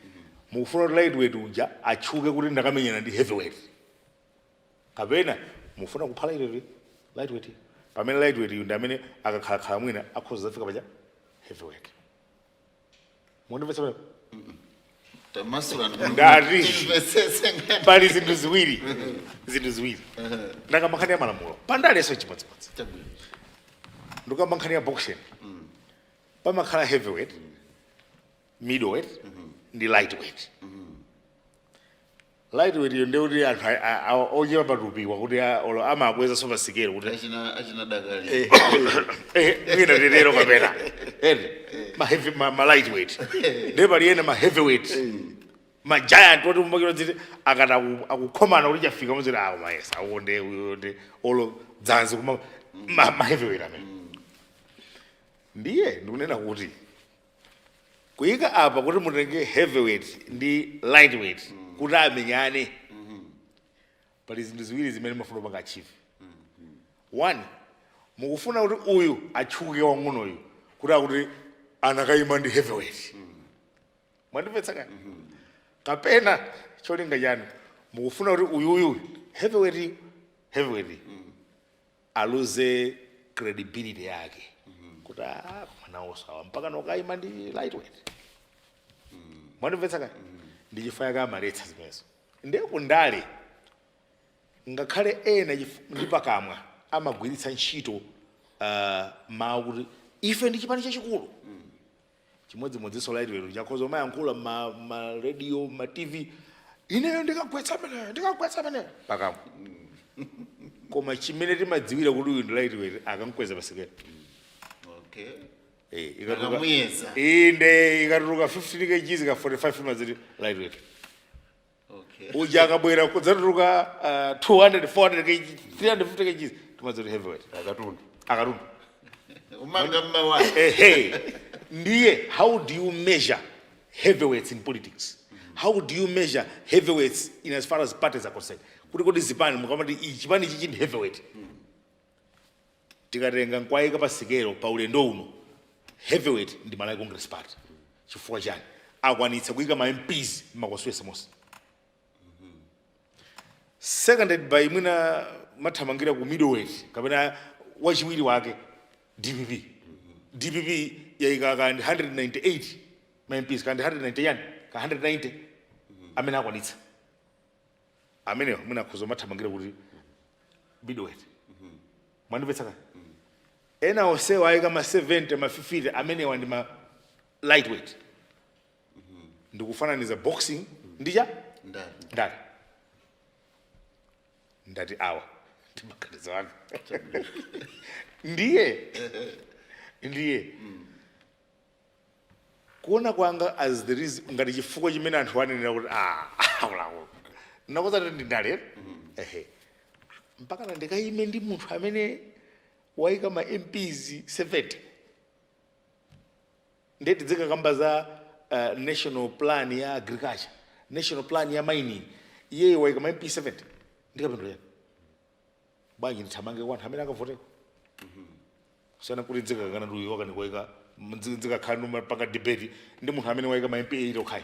mufuna kuti lightweight uja atchuke kuti ndakamenyana ndi heavyweight, kapena mufuna kupha lightweight. Lightweight, pamene lightweight uyu ndi amene akakhalakhala mwina akhoza zafika pacha heavyweight. Mundimvetsa pamene? Tamasula. Ndati. Timvetsetse ngati. Pali zinthu ziwiri, zinthu ziwiri. Ndakamba nkhani ya malamulo, pandalenso chimodzimodzi. Chabwino. Ndikamba nkhani ya boxing, pamakhala heavyweight, middleweight ndi lightweight. Lightweight iyo ndiye kuti anthu ochepa patupiwa kuti olo amakweza pasikelo kuti Achina dakali. Mwina tetero kapena ene ma heavy, ma lightweight. Ndiye pali ena ma heavyweight, ma giant, oti umbakiro dziti akati akukhomana kuti chafika muziti awo mayesa awo ndi uyo ndi olo dzanzi kuma ma heavyweight amene. Ndiye ndikunena kuti kuyika apa kuti mutenge heavyweight ndi lightweight kuti amenyane, pali zinthu ziwiri zimene mafuna kupanga achieve. One, mukufuna kuti uyu atchuke wang'onoyu kuti akuti anakayima ndi heavyweight. Mwandimvetsa kani? Kapena cholinga chanu mukufuna kuti uyuyu heavyweight aluze credibility yake kuti ah, koma awa mpaka nokayima ndi lightweight. Mwandimvetsa kani? Ndi chifukwa yake amaletsa zimenezo. Ndiye kundale ngakhale ena ndi pakamwa amagwiritsa ntchito mawu kuti ife ndi chipani chachikulu. Chimodzimodzinso lightweight chakhoza umayankhula ma radio, ma TV, ineyo ndikagwetsa ameneyo, ndikagwetsa ameneyo pakamwa, koma chimene timadziwira kuti uyu ndi lightweight akamkweza pasikelo. Akamuyeza. Inde, ikatuluka 15 kgs ka 45 imaziti lightweight. Uja akabwera kudzatuluka 200, 400 kg, 350 kgs, timadzoti heavyweight. Akatundu. Akatundu. Umanga mmawali. Ehe, ndiye how do you measure heavyweights in politics? How do you measure heavyweights in as far as parties are concerned? Kuti kodi zipani mukamati ichi chipani ichi ndi heavyweight, tikatenga nkwayika pa sikelo pa ulendo uno, heavyweight ndi Malawi Congress Party. Chifukwa chani? Akwanitsa kuyika ma MPs m'ma constituency monse, seconded by mwina mathamangira ku middleweight kapena wachiwiri wake DPP. DPP yayika kandi 198 ma MPs, kandi 190 yani, ka 190 amene akwanitsa amenewa, mwina akhoza mathamangira kuti middleweight. Mwandimvetsa kani? Ena onsewa ayika ma 70, ma 50, amenewa ndi ma lightweight. Ndikufananiza boxing ndicha Ndani. Ndani. Ndati awa ndi maganizo anga. Ndiye kuona kwanga as there is ngati chifukwa chimene anthu anenera kuti ah, akuluakulu, nakoza kuti ndindale, ehe, mpaka na ndikayime ndi munthu amene wayika ma MPs 70, ndiye tidzikakamba za national plan ya agriculture, national plan ya mining, iyeyo wayika ma MP 70, ndikapindula yani? Bwanji ndithamange kwa anthu amene akavoteko kusiyana kuti dzikakangana ndi uyu wakani kuwayika, dzikakhala ndimapanga debate ndi munthu amene wayika ma MP 8 okhayi,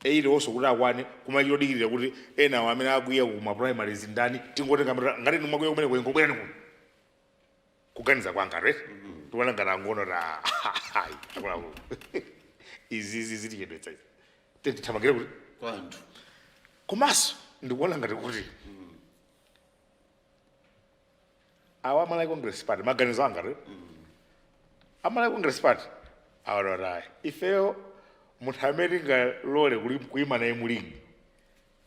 8 onso kuti akwane kumachitodikirira kuti enawo amene akwiya ku ma primaries ndani, tingotenga ngati nimwakwiya kumene kuyengobwerani kuno. Kuganiza kwanga, right, tikuona ngati angono ta hayi, akuluakulu, izi zitichedwetsa izi, tithamangire kuti Kwa anthu. Komanso ndikuona ngati kuti awa Malawi Congress Party, maganizo anga, right, Amalawi Congress Party awalolayi ifeyo. Munthu amene ngalole kuyima naye mulingi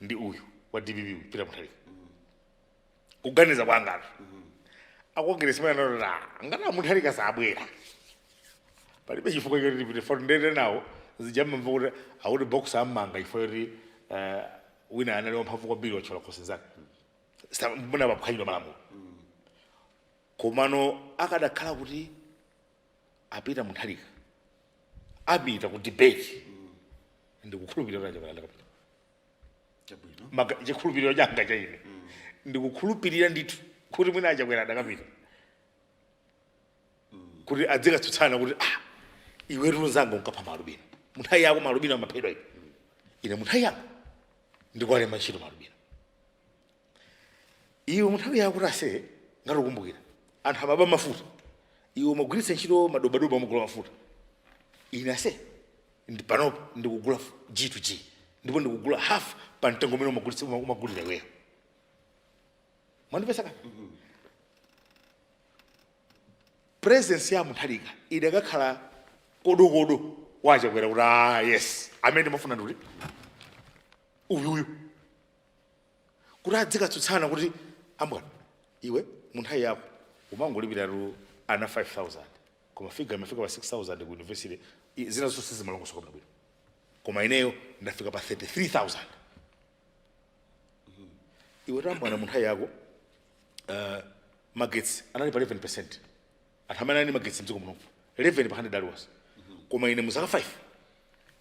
ndi uyu wa DPP, Peter Mutharika. Kuganiza kwangatu, a Congress mananota ngati a Mutharika sabwera, palibe chifukwa choti tipite fo ndende nawo. Zijamamva kuti akuti boxer ammanga chifukwa choti wina anali wamphamvu kwambiri, wathyola khosi zake, muna paphwanyidwa malamulo. Komano akadakhala kuti apita Mutharika, apita ku debate, ndikukhulupirira kuti aChakwera ndakapita. Chabwino. Chikhulupiriro changa cha ine, ndikukhulupirira ndithu kuti mwina aChakwera adakapita kuti adzikatsutsana kuti, ah, iwe tunzanga unkapha maalubino munthawi yako, maalubino amaphedwa ine, ine munthawi yanga ndikuwalemba ntchito maalubino. Iwe munthawi yako tase ngati ukumbukira, anthu amaba mafuta, iwe umagwiritsa ntchito madobadoba amagula mafuta. Ine ase ndi panopo ndikugula G to G, ndipo ndikugula half pa mtengo umene umagulira iweyo. Mwandipesa kani? Presence ya Mutharika idakakhala kodokodo waChakwera kuti, ah yes, amene ndimafuna ndikuti uyuyu, kuti adzikatsutsana kuti, ambwana iwe, munthawi yako umangolipiratu ana 5000, koma figure imafika pa 6000 ku university, zina zonse zimalongosoka bwinobwino, koma ineyo ndafika pa 33000. Iwe tambwana, munthawi yako magetsi anali pa 11%, anthu amene ali magetsi mdziko muno 11 pa 100 aliwonse, koma ine muzaka 5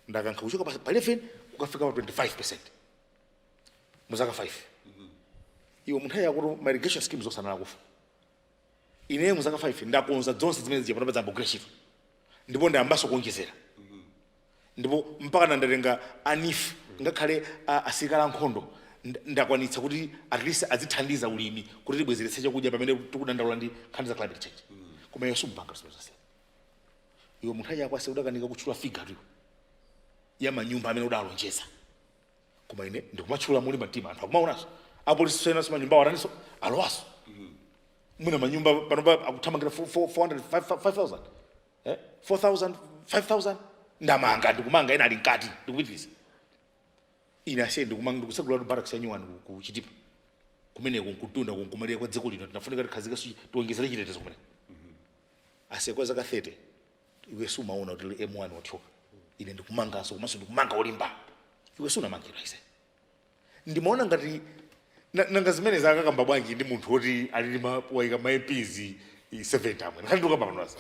ndakankha kuchoka pa 11 kukafika pa 25% muzaka 5. Iwe munthawi yako ma irrigation schemes osanala kufa, ineyo muzaka 5 ndakonza zonse zimene zija, panopa zambogwira ntchito, ndipo ndayambanso kuonjezera, ndipo mpaka ndatenga a NEEF, ngakhale asilikali ankhondo ndakwanitsa kuti at least azithandiza ulimi kuti tibwezeretse chakudya pamene tikudandaula ndi nkhani za climate change. Koma iwe sumpanga zimene zonse. Iwe munthawi yako ase udakanika kutchula figure tuyo ya manyumba amene udalonjeza, koma ine ndikumatchula muli mtima, anthu akumaonanso, apolisi enanso manyumba awataniso alowaso mwina manyumba panopa akuthamangira 400 5000, 4000, 5000 ndamanga, ndikumanga, ena ali mkati, ndikupitiriza. Ine ase ndikumanga, ndikusegula barracks ya nyuwani ku Chitipa kumeneko, nkutunda kunkumalira kwa dziko lino, tinafunika tikhazike, tiwongezere chitetezo kumeneko. Ase kwa zaka 30 iwe sumaona kuti M1 wathyoka, ine ndikumanganso, komanso ndikumanga olimba, iwe sunamangidwa ise. Ndimaona ngati nanga zimene zakakamba bwanji ndi munthu woti alili wayika ma MPs 70 amwe nkhani ndikamba pano asa.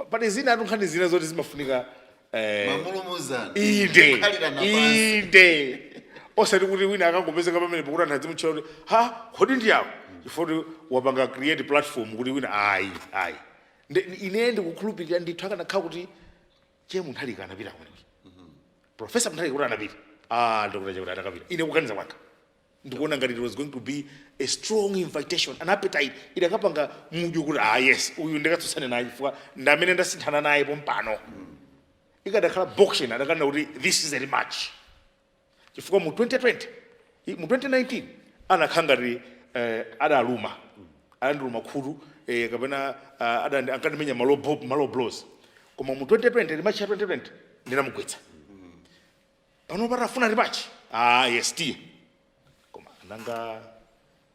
Pali zina atu, nkhani zina zoti zimafunika Mamulumuzana. Inde. Kukhalirana pansi. Inde, osati kuti wina akangopezeka pamene pakuti anthu azimutchula kuti, ha, kodi ndi awo, chifukwa kuti wapanga create platform kuti wina ayi ayi. Ine ndikukhulupirira ndithu akanakhala kuti che Mutharika anapita kumeneko, Professor Mutharika kuti anapita, ah, Dr. Chakwera adakapita. Ine kuganiza kwanga ndikuona ngati it was going to be a strong invitation, an appetite idakapanga mudyo kuti, ah yes, uyu ndikatsutsane naye chifukwa ndamene ndasinthana naye pompano. Ikadakhala boxing, adakanena kuti this is a rematch, chifukwa mu 2020, mu 2019 anakhala ngati adaluma, adandiluma khutu, kapena ankandimenya malo blows, koma mu 2020, rematch ya 2020 ndinamugwetsa. Pano patafuna rematch, ah yes, tiye. Koma nanga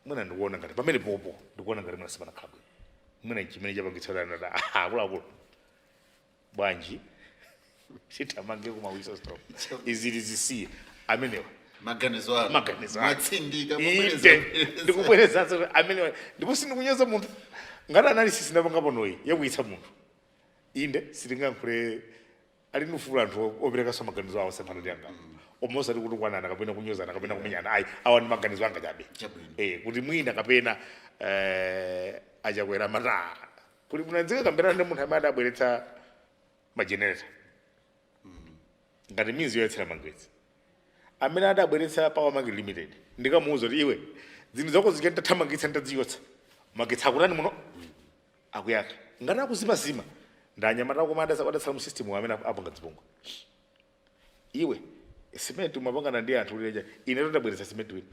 mwina ndikuona ngati pamene popo, ndikuona ngati mwina sipanakhala bwino, mwina chimene chapangitsa kuti anati, ah, akuluakulu, bwanji sithamange kumawisa, stop, izi tizisiye amenewa. Maganizo anu. Maganizo anu. Mwatsindika. Inde, ndikubwerezanso kuti amenewa, ndipo sindikunyeza munthu ngati analysis ndapanga panoyi yakuyitsa munthu. Inde, sitingankhule, ali ndi ufulu anthu operekanso maganizo awo semphana ndi anga, koma osati kuti kwanana kapena kunyozana kapena kumenyana, ayi. Awa ndi maganizo anga chabe. Chabwino. Kuti mwina kapena aChakwera mata kuti munadzika kambirana ndi munthu amene adabweretsa magenerator ngati means yoyetsera magetsi, amene adabweretsa Power Market Limited, ndikamuwuza kuti, iwe, zinthu zako zija nditathamangitsa, nditadziyotsa, magetsi akutani muno, akuyaka, ngati akuzimazima ndanyamata, koma adatsala mu system amene apanga dzipongwe. Iwe simenti umapangana ndi anthu kuti ine tondabweretsa simenti wina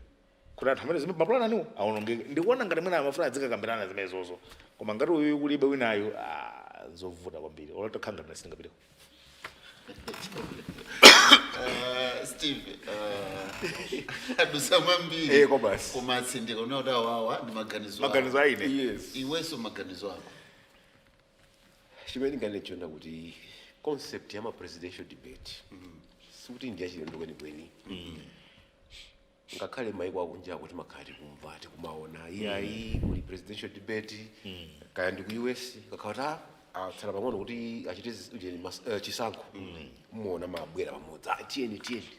kuti anthu amene zimene mapulani aniwo awonongeke. Ndikuona ngati mwina amafuna adzikakambirana zimenezozo, koma ngati uyu kulibe winayo, ah, zovuta kwambiri, olotokhala ngati sindingapiteko. Steve, adusa mwambiri. Eh, kobasi. Koma atsindika unaoti awawa ndi maganizo ako. Maganizo aine. Yes. Iwenso maganizo ako. Chimene ndinganene kuti concept ya ma presidential debate sikuti ndi yachilendo kwenikweni, ngakhale maiko akunja akuti makhala tikumva, tikumaona iyayi kuli presidential debate, kaya ndi ku US, kakhala atsala pang'ono kuti achite ujeni chisankho, muona mabwera pamodzi, "Ah, tiyeni, tiyeni."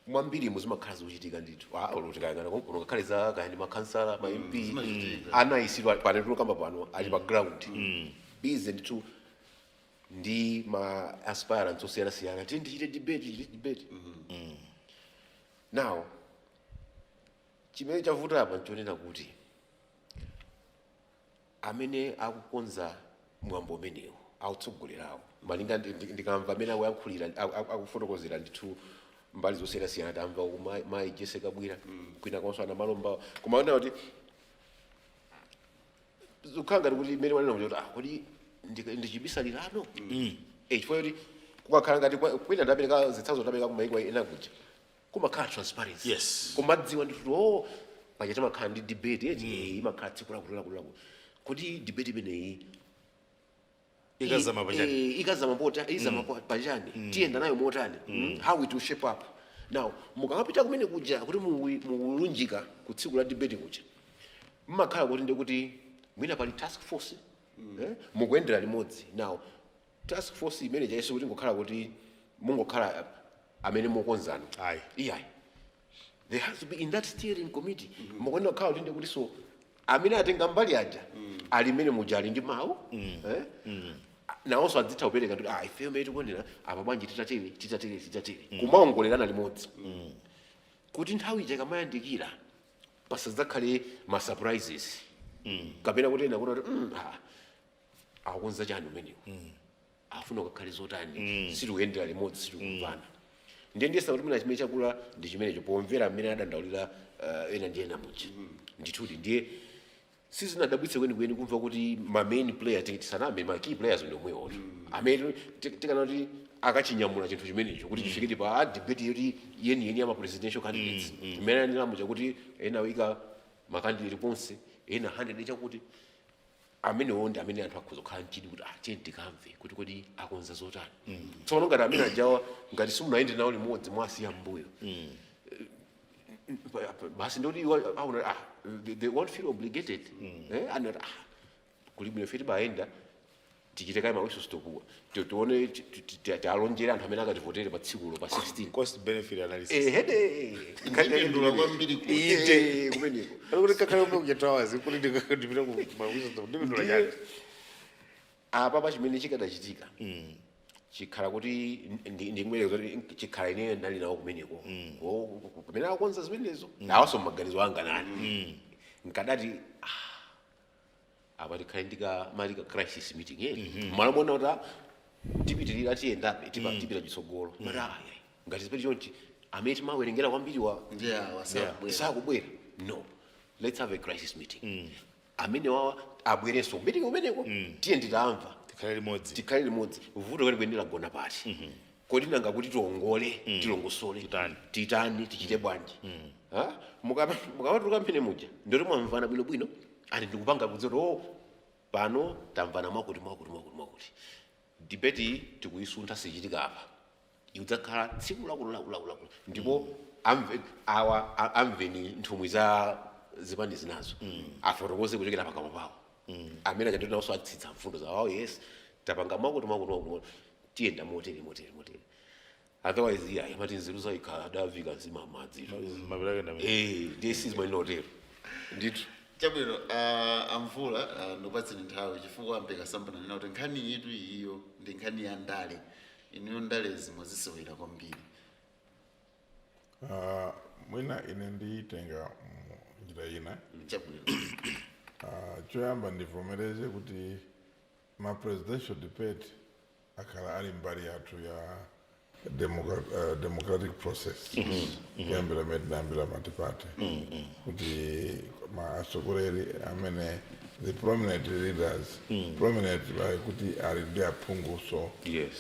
Mwambiri muzimakhala zikuchitika ndithu. Ah, olo tikayang'ana konkuno, ngakhale za kaya ndi makhansala, ma MP Zimachitika. anayisidwa pano tikukamba pano ali pa ground, busy ndithu ndi ma aspirants osiyanasiyana, tiyeni tichite debate, tichite debate. Now chimene chavuta apa nchonena kuti amene akukonza mwambo umenewu, akutsogolerawo, malinga ndikamva amene akuyankhulira, akufotokozera ndithu mbali zosiyanasiyana, tamva uku mayi Jessica Bwira, kwina konso ana Malomba, koma ona kuti zikukhala ngati kuti imene wanena kuti, ah, kodi ndichibisalirano? Eh, chifukwa choti kukakhala ngati kwina ndapereka zitsanzo, ndapereka kumayiko ena kuja kumakhala transparency. Kumadziwa ndithu, oh, paja timakhala ndi debate eti, imakhala tsiku lakuti lakuti lakuti. Kodi debate imeneyi Ikazama pachani? Ikazama pota, izama pachani? Tiyenda nayo motani? How it will shape up? Now mukamapita kumene kuja kuti mukulunjika ku tsiku la debate kuja, mmakhala kuti ndikuti mwina pali task force, mukuyendera limodzi. Now task force imene chaiso kuti ngokhala kuti mungokhala amene mukonzano. Ayi. Iyayi, there has to be in that steering committee mukuyenera kukhala kuti ndikuti so amene atenga mbali aja ali mmene muja, ali ndi mawu, eh? Nawonso adzitha kupereka kuti, ah, ifeyo mmene tikuonera apa bwanji titatere, titatere, titatere, kumaongolerana limodzi kuti nthawi ija ikamayandikira pasadzakhale ma surprises kapena kuti ena kuti, ah, akukonza chani umenewu, afuna kukhale zotani, sitikuyendera limodzi, sitikumvana. Ndiye ndiyesa kuti mwina chimene chakula ndi chimenecho, pomvera mmene adandaulira ena ndi ena muja. Ndithudi ndiye sizinadabwitse kwenikweni kumva kuti ma main player, tisaname, ma key players ndi omwewo amene tikana kuti akachinyamula chinthu chimenecho kuti chifikire pa debate yoti yeniyeni ya ma presidential candidates, imene anena kuti ena wika ma candidate ponse ena 100, chakuti amenewo ndi amene anthu akhoza kukhala mchidwi kuti, ah, tiye tikamve kuti kodi akonza zotani. Tsono ngati amene ajawa, ngati simunayende nawo limodzi, mwasiya mbuyo basi, ndoti aona, ah, they won't feel obligated, anati, ah, kuli bwino ife tibayenda tichite kayi ma whistle stop wa, tione tialonjere anthu amene akativotere pa tsikulo pa 16. Cost benefit analysis. Ehede. Ndipindula kwambiri kuti Ite kumeneko. Kuti kakhale umwe kuja 2 hours kuti ndipite ku ma whistle stop, ndipindula Ndiye chani? Apa pa chimene chikadachitika chikhala kuti ndikumereza kuti chikhala ineyo ndali nawo kumeneko kumene akukonza zimenezo, nawanso maganizo anga nani nkadati, ah, apa tikhale ndika malika crisis meeting eni malo mona kuti, ah, tipitirira, tiyendabe, tipita chitsogolo, mati, ah, yayi, ngati zipeti chonchi amene timawerengera kwambiri wa Ndiye awa sakubwera. Sakubwera, no, let's have a crisis meeting. Amene wawa abwerenso meeting umeneko, tiye nditamva. Tikhale limodzi. Tikhale limodzi, vuto kwenikweni lagona pati? Kodi nanga kuti tiongole, tilongosole, Titani? Titani, tichite bwanji? Ha? Mukamatuluka mphene muja ndoti mwamvana bwinobwino, ani ndikupanga kudzoti, oh, pano tamvana mwakuti mwakuti mwakuti mwakuti, debate iyi tikuyisuntha, sichitika apa, idzakhala tsiku lakulo lakulo lakulo lakulo, ndipo awa amveni nthumwi za zipani zinazo afotokoze kuchokera pakamwa pawo amene achatoti nawonso atsitsa mfundo zawo, oh, yes, tapanga mwakuti mwakuti mwakuti, tiyenda motere motere motere. Otherwise iya amati nzeru zayikhala adavika nzima madzi. Mapita kenda. Eh, ndiye sizimanena ndithu. Chabwino, amvula, ndikupatseni nthawi chifukwa ampeka sambananena kuti nkhani yitu iyiyo ndi nkhani ya ndale. Inuyo ndalezi mwazisewera kwambiri. Mwina ine ndiyitenga mu njira ina. Chabwino. Choyamba ndivomereze kuti ma presidential debate akhala ali mbali yathu ya democratic process kuyambira mene tinayambira multiparty, kuti ma atsogoleri amene The prominent leaders, prominent by kuti ali ndi aphunguso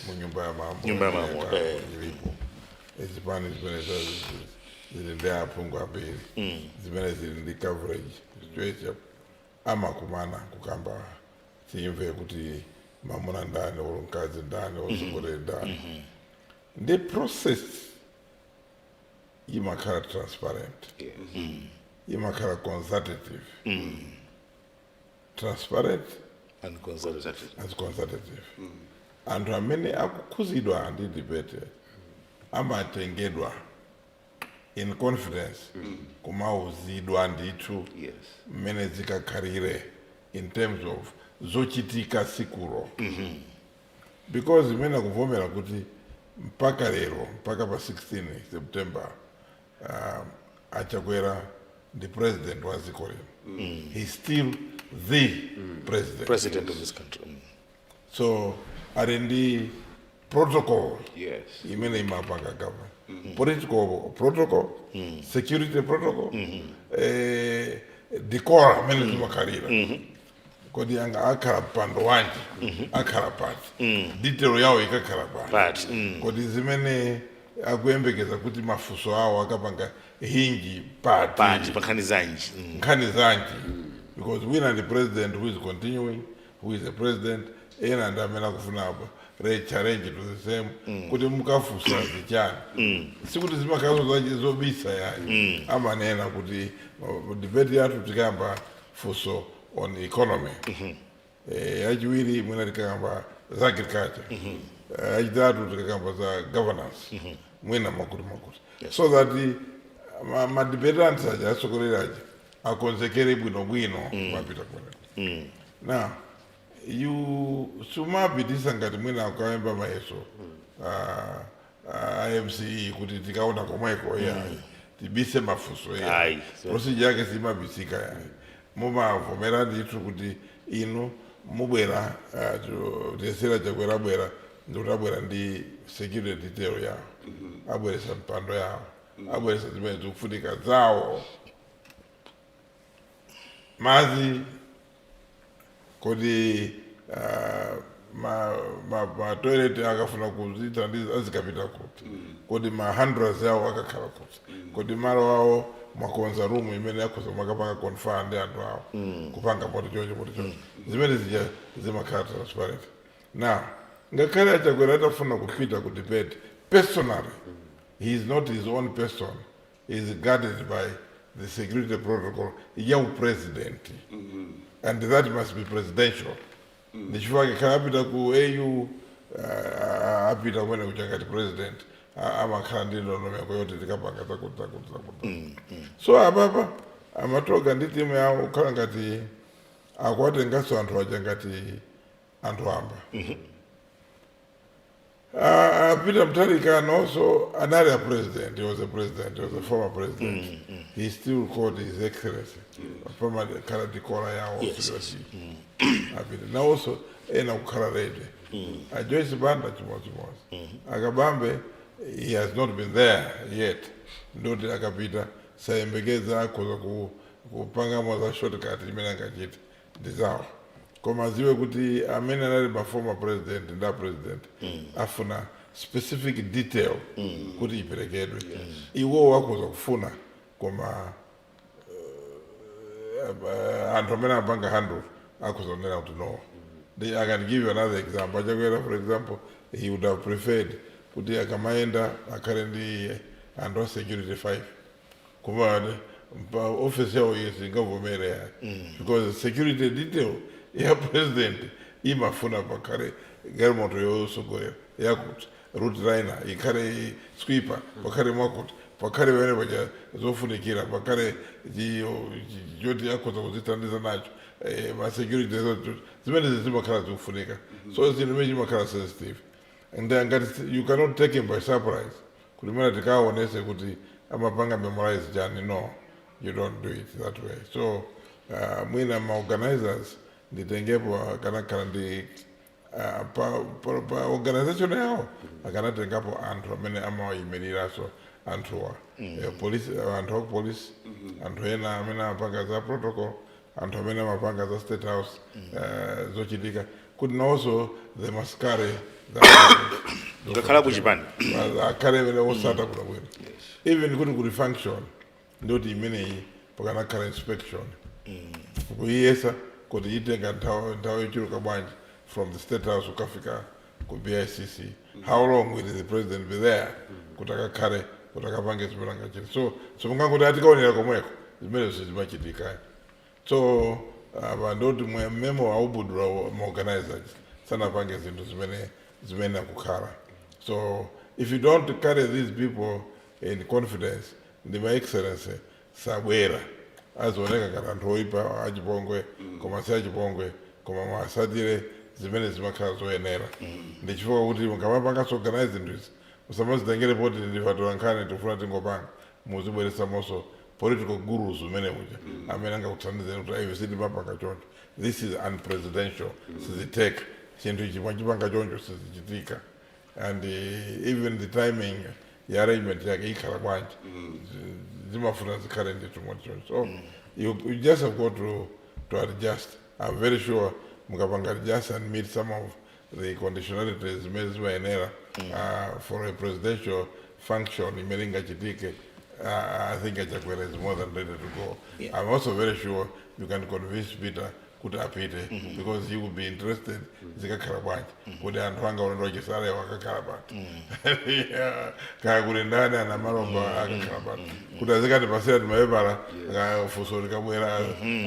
mu nyumba ya mambo. Nyumba ya mambo, eh. Ilipo zipani zimene zili ndi aphungu ambiri, zimene zili ndi coverage choicha, amakumana kukamba, timve kuti mamuna ndani olo mkazi ndani, otsogoleri ndani. Ndi process imakhala transparent, imakhala consultative, transparent and consultative. As consultative. Anthu amene akukhuzidwa ndi debate amatengedwa in confidence, kumauzidwa ndithu mmene zikakhalire in terms of zochitika sikulo, because imene akuvomera kuti mpaka lero, mpaka pa 16 September, Achakwera ndi president wa dziko lino. He's still the president. President of this country. So ali ndi protocol imene imapanga government, political protocol, security protocol, decor amene zimakhalira, kodi anga akhala mpando wanji, akhala pati, detail yawo ikakhala pati. Pati. Kodi zimene akuyembekeza kuti mafunso awo akapanga hinge pati. Pati, pankhani zanji. Nkhani zanji, because wina ndi president who is continuing, who is a president, ena ndi amene akufuna apo re challenge to the same, kuti mukafunsa zichani. Sikuti zimakhazo zobisa yayi, amanena kuti debate yathu tikayamba funso on economy, yachiwiri mwina tikakamba za agriculture, yachitatu tikakamba za governance, mwina makuti makuti, so that ma debatants aja, atsogoleri aja, akonzekere bwinobwino mapita kumeneko. Now you sumapitisa ngati mwina akayemba mayeso IMCE kuti tikaona komweko yayi, tibise mafunso yayi. Ayi. Procedure yake simabisika yayi. Mumavomera ndithu kuti inu mubwera, tesera Chakwera abwera, ndikuti abwera ndi security detail yawo, abweresa mpando yawo, abweresa zimene zikufunika zawo, madzi, kodi ma toilet akafuna kuzithandiza azikapita kuti, kodi ma handlers yawo akakhala kuti, kodi malo awo mwakonza room imene akhoza makapanga confer ndi anthu awo, kupanga poti choncho, poti choncho, zimene zija zimakhala transparent. Now ngakhale Achakwera atafuna kupita ku debate personally, he is not his own person. He is guarded by the security protocol ya president, and that must be presidential. Ndichifukwa khala apita ku AU, apita kumene kucha ngati president, amakhala ndi ndondomeko yoti tikapanga zakuti, zakuti, zakuti. So apapa amatoga ndi timu yawo kukhala ngati akuwatenganso anthu aja ngati anthu amba. Peter Mutharika also anali a president. He was a president. He was a former president. He still called His Excellency. Former khala decor yawo. Apita nawonso ena kukhala ready. A Joyce Banda chimodzimodzi. Akabambe, he has not been there yet. Ndoti akapita sayembekeza akhoza kupangamo za shortcut imene angachite ndizawo, koma aziwe kuti amene anali ma former president ndi a president afuna specific detail kuti iperekedwe. Iwowo akhoza kufuna, koma anthu amene amapanga handle akhoza kunena kuti no. I can give you another example. Achakwera, for example, he would have preferred kuti akamayenda akhale ndi anthu a security 5, koma pa office yawo iyo singavomere yayi, because security detail ya president imafuna pakhale galimoto yosogolera yakuti route liner ikhale sweeper, pakhale mwakuti, pakhale pamene paja zofunikira, pakhale choti akhoza kuzithandiza nacho, ma security zimene zimakhala zikufunika. So zinthu imene chimakhala sensitive, and ngati you cannot take him by surprise kuti mwina tikaonese kuti amapanga memorize chani. No, you don't do it that way. So mwina ma organizers nditengepo akanakhala ndi pa organization yawo, akanatengapo anthu amene amawayimiriranso anthuwa, police, anthu aku police, anthu ena amene amapanga za protocol. Anthu amene amapanga za State House, zochitika kuti nawonso they must carry that. Ngakhala kuchipani. Akhale vele osata bwino bwino. Even kuti kuli function, ndoti imeneyi pakanakhala inspection kuyiyesa kuti itenga nthawi yochuluka bwanji from the State House ukafika ku BICC. How long will the president be there kuti akakhale, kuti akapange zimene angachite? So mungangoti atikaonera komweko, zimenezo zimachitika. So apa ndoti mmemo aubudula, maorganizers sanapange zinthu zimene akukhala. So if you don't carry these people in confidence ndi ma excellency, sabwera, azioneka ngati anthu oipa, achipongwe, koma si achipongwe, koma mwasatire zimene zimakhala zoyenera. Ndi chifukwa kuti mukamapanga organize zinthu izi, musamazitengere poti ndifatola nkhani, tifuna tingopanga. Muzibweretsamonso political gurus umene muja amene angakuthandizeni kuti aiwe, sitimapanga choncho, this is unpresidential, siziteka chinthu ichi mwachipanga choncho, sizichitika. And even the timing ya arrangement yake ikhala bwanji, zimafuna zikhale ndithu moti choncho. So you just have got to adjust. I'm very sure mukapanga adjust and meet some of the conditionalities zimene zimayenera for a presidential function imene ingachitike, I think Achakwera is more than ready to go. I'm also very sure you can convince Peter kuti apite, because he will be interested zikakhala bwanji, kuti anthu anga ulendo wachisale wakakhala pati. Yeah. Kaya kuti ndani anamalomba akakhala pati, kuti azikatipasira timapepala, funso likabwera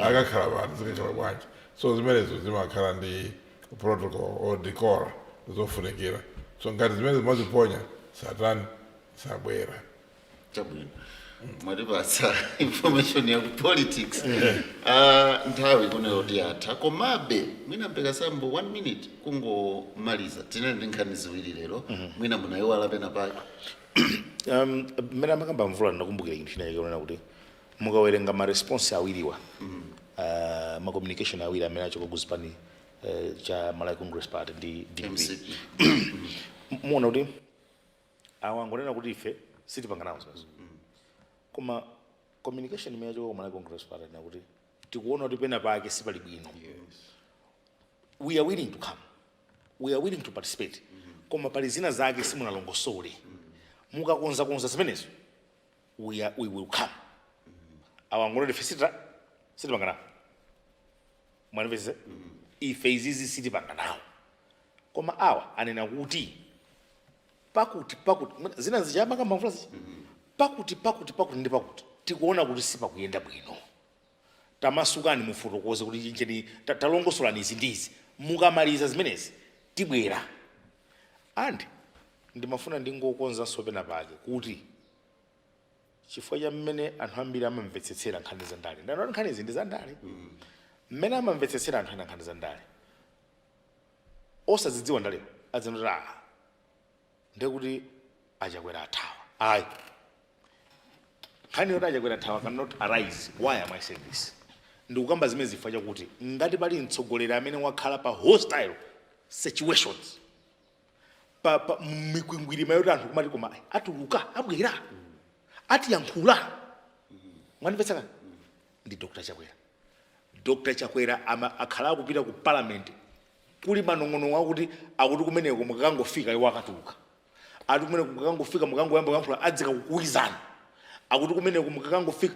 akakhala pati, zikakhala bwanji. So zimenezo zimakhala ndi protocol or decor zofunikira. So ngati zimene zimaziponya, satani sabwera. Chabwino, mwatipatsa information ya ku politics. Nthawi ikunena kuti yatha, komabe mwina mpeka sambo one minute kungomaliza. Tinali ndi nkhani ziwiri lero, mwina munayiwala pena pake? Mmene amakamba Mvula, ndakumbukira chinthu china chake kuti mukawerenga ma response awiriwa, ma communication awiri amene achoka ku zipani cha Malawi Congress Party ndi DPP, MCP. Muona kuti awa angonena kuti ife sitipanga nawo zimenezo, koma communication imene yachoka ku Malawi Congress Party nakuti tikuona kuti pena pake sipali bwino. We are willing to come, we are willing to participate, koma pali zina zake simunalongosole. Mukakonzakonza zimenezo, we will come. Awa angonoti ife sitipanga nawo, mwanimvese, ife izizi sitipanga nawo. Koma awa anena kuti pakuti pakuti zina zichamakamba Mvula zicha, pakuti pakuti pakuti ndi pakuti tikuona kuti sipakuyenda bwino, tamasukani, mufotokoze kuti chincheni, talongosolani izi ndizi, mukamaliza zimenezi tibwera. And ndimafuna ndingokonzanso pena pake kuti chifukwa cha mmene anthu ambiri amamvetsetsera nkhani za ndale, ndano nkhani izi ndi za ndale, mmene amamvetsetsera anthu ena nkhani za ndale osazidziwa ndalewo, adzinoti ah, ndekuti Achakwera athawa. Ayi, nkhani yoti Achakwera athawa cannot arise. Why am I saying this? Ndikukamba zimene zifukwa chakuti ngati pali mtsogoleri amene wakhala pa hostile situations, pa mikwingwirima yoti anthu kumati koma atuluka, abwera, atiyankhula, mwandimvetsa kani, ndi Dr Chakwera. Dr Chakwera akhala akupita ku parliament kuli manong'onong'o akuti akuti kumeneko mukakangofika iwo akatuluka, ati kumeneko mukakangofika, mukangoyamba kuyankhula adzika kukuwizana, akuti kumeneko mukakangofika.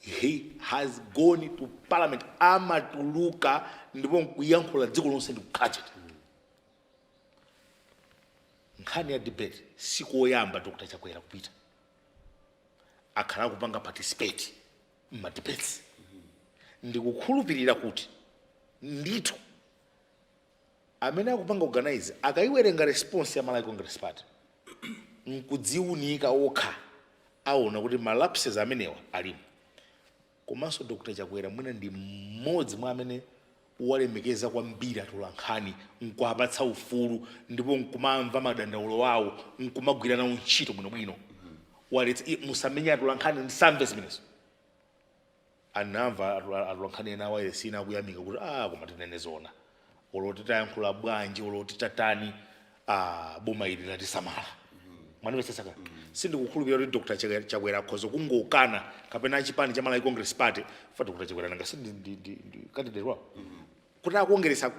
He has gone to parliament, amatuluka ndipo nkuyankhula dziko lonse ndikukhala chete. Nkhani ya debate sikoyamba Dr Chakwera kupita, akhala akupanga participate mma debates. Ndikukhulupirira kuti ndithu amene akupanga organize akayiwerenga response ya Malawi Congress Party nkudziunika okha, aona kuti ma lapses amenewa alimo. Komanso Dr Chakwera mwina ndi mmodzi mwa amene walemekeza kwambiri atolankhani, nkuapatsa ufulu ndipo nkumamva madandaulo awo, nkumagwira nawo ntchito bwinobwino. Waletsa musamenye atolankhani, ndisamve zimenezo. Anamva atolankhani ena awayesina akuyamika kuti ah, koma tinene zona, olo titayankhula bwanji, olo titatani, ah, boma ili latisamala. Mwanimvetsetsaka? Sindikukhulupirira kuti Dr Chakwera akhoza kungokana kapena chipani cha Malawi Congress Party fa Dr Chakwera nanga si ndi candidate wawo kuti akongeresa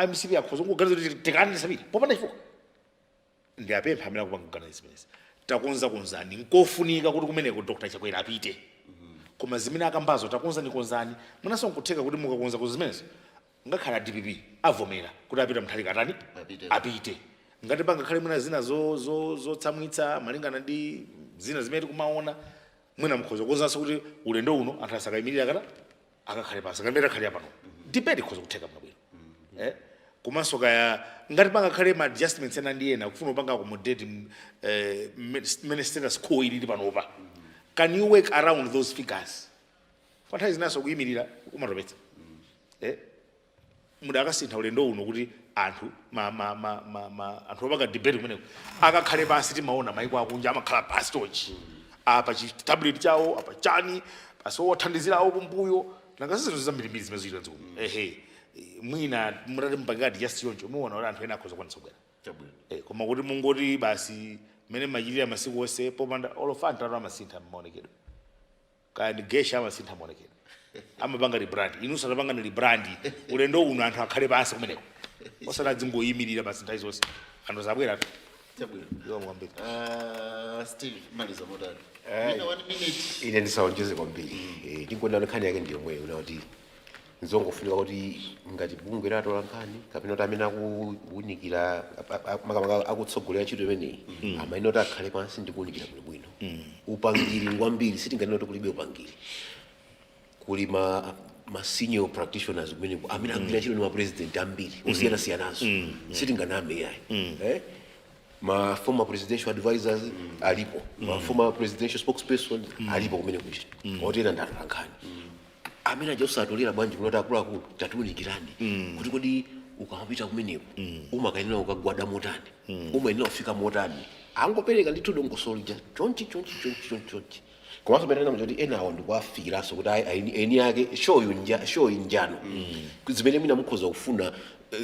MCP akhoza kungoganiza kuti tikane tisapite popanda chifukwa. Ndi apempha amene akupanga kuganiza zimenezi, takonza konzani. Nkofunika kuti kumeneko Dr Chakwera apite, koma zimene akambazo takonzani konzani. Mwinanso nkutheka kuti mukakonza ku zimenezo, ngakhale a DPP avomera kuti apita Mutharika atani? Apite. Apite. Ngati pangakhale mwina zina zotsamwitsa malingana ndi zina zimene tikumaona, mwina mukhoza kukonzanso kuti ulendo uno anthu asakayimirira kata akakhale pansi ngati akhalira pano. Debate ikhoza kutheka bwinobwino, eh? Komanso kaya ngati pangakhale ma adjustments ena ndi ena kufuna kupanga accommodate mmene status quo ilili panopa, can you work around those figures? Pa nthawi zinaso kuyimirira kumatopetsa, eh? Mudakasintha ulendo uno kuti anthu ma anthu opanga debate kumeneko akakhale pansi. Timaona maiko akunja amakhala pansi chonchi, apa chi tablet chawo, apa chani, pasi owathandizirawo kumbuyo. Nanga si zinthu zambirimbiri zimene zikuchitika mdziko. Ehe, mwina mutati mupangati just choncho, muona kuti anthu ena akhoza kukwanitsa kubwera. Chabwino. Koma kuti mungoti basi mmene machitira masiku onse popanda olofanta amasintha maonekedwe, kaya ndi gesha amasintha maonekedwe, amapanga rebrand, inu satapanga ni rebrand. Ulendo uno anthu akhale pansi kumeneko, osati adzingoyimirira basi nthawi zonse, anthu zabwera. Chabwino. Iwo kwambiri. Steve, maliza motani? Mina one minute. Ine ndisaonjeze kwambiri. Ndingonena nkhani yake ndiyomweyo kuti nzongofunika kuti ngati bungwe latola nkhani kapena kuti amene akuwunikira makamaka akutsogolera ntchito imeneyi amayenera kuti akhale pansi ndi kuwunikira bwinobwino. Upangiri kwambiri, sitinganene kuti kulibe upangiri. Kuli ma senior practitioners kumeneko amene agwira ntchito ndi ma president ambiri osiyanasiyanaso, sitinganame yayi, eh? Ma former presidential advisors alipo, ma former presidential spokesperson alipo kumene kuja, otena ndatola nkhani amene aja usatolera bwanji kunoti akuluakulu tatiunikirani kuti kodi ukamapita kumeneko umakayenera ukagwada motani, umayenera kufika motani? Angopereka ndithu dongosolo lija chonchi chonchi chonchi chonchi chonchi. Komanso pamene kuti enawo ndikuwafikiranso kuti ayi, eni ake shoyu nja shoyi njano zimene mwina mukhoza kufuna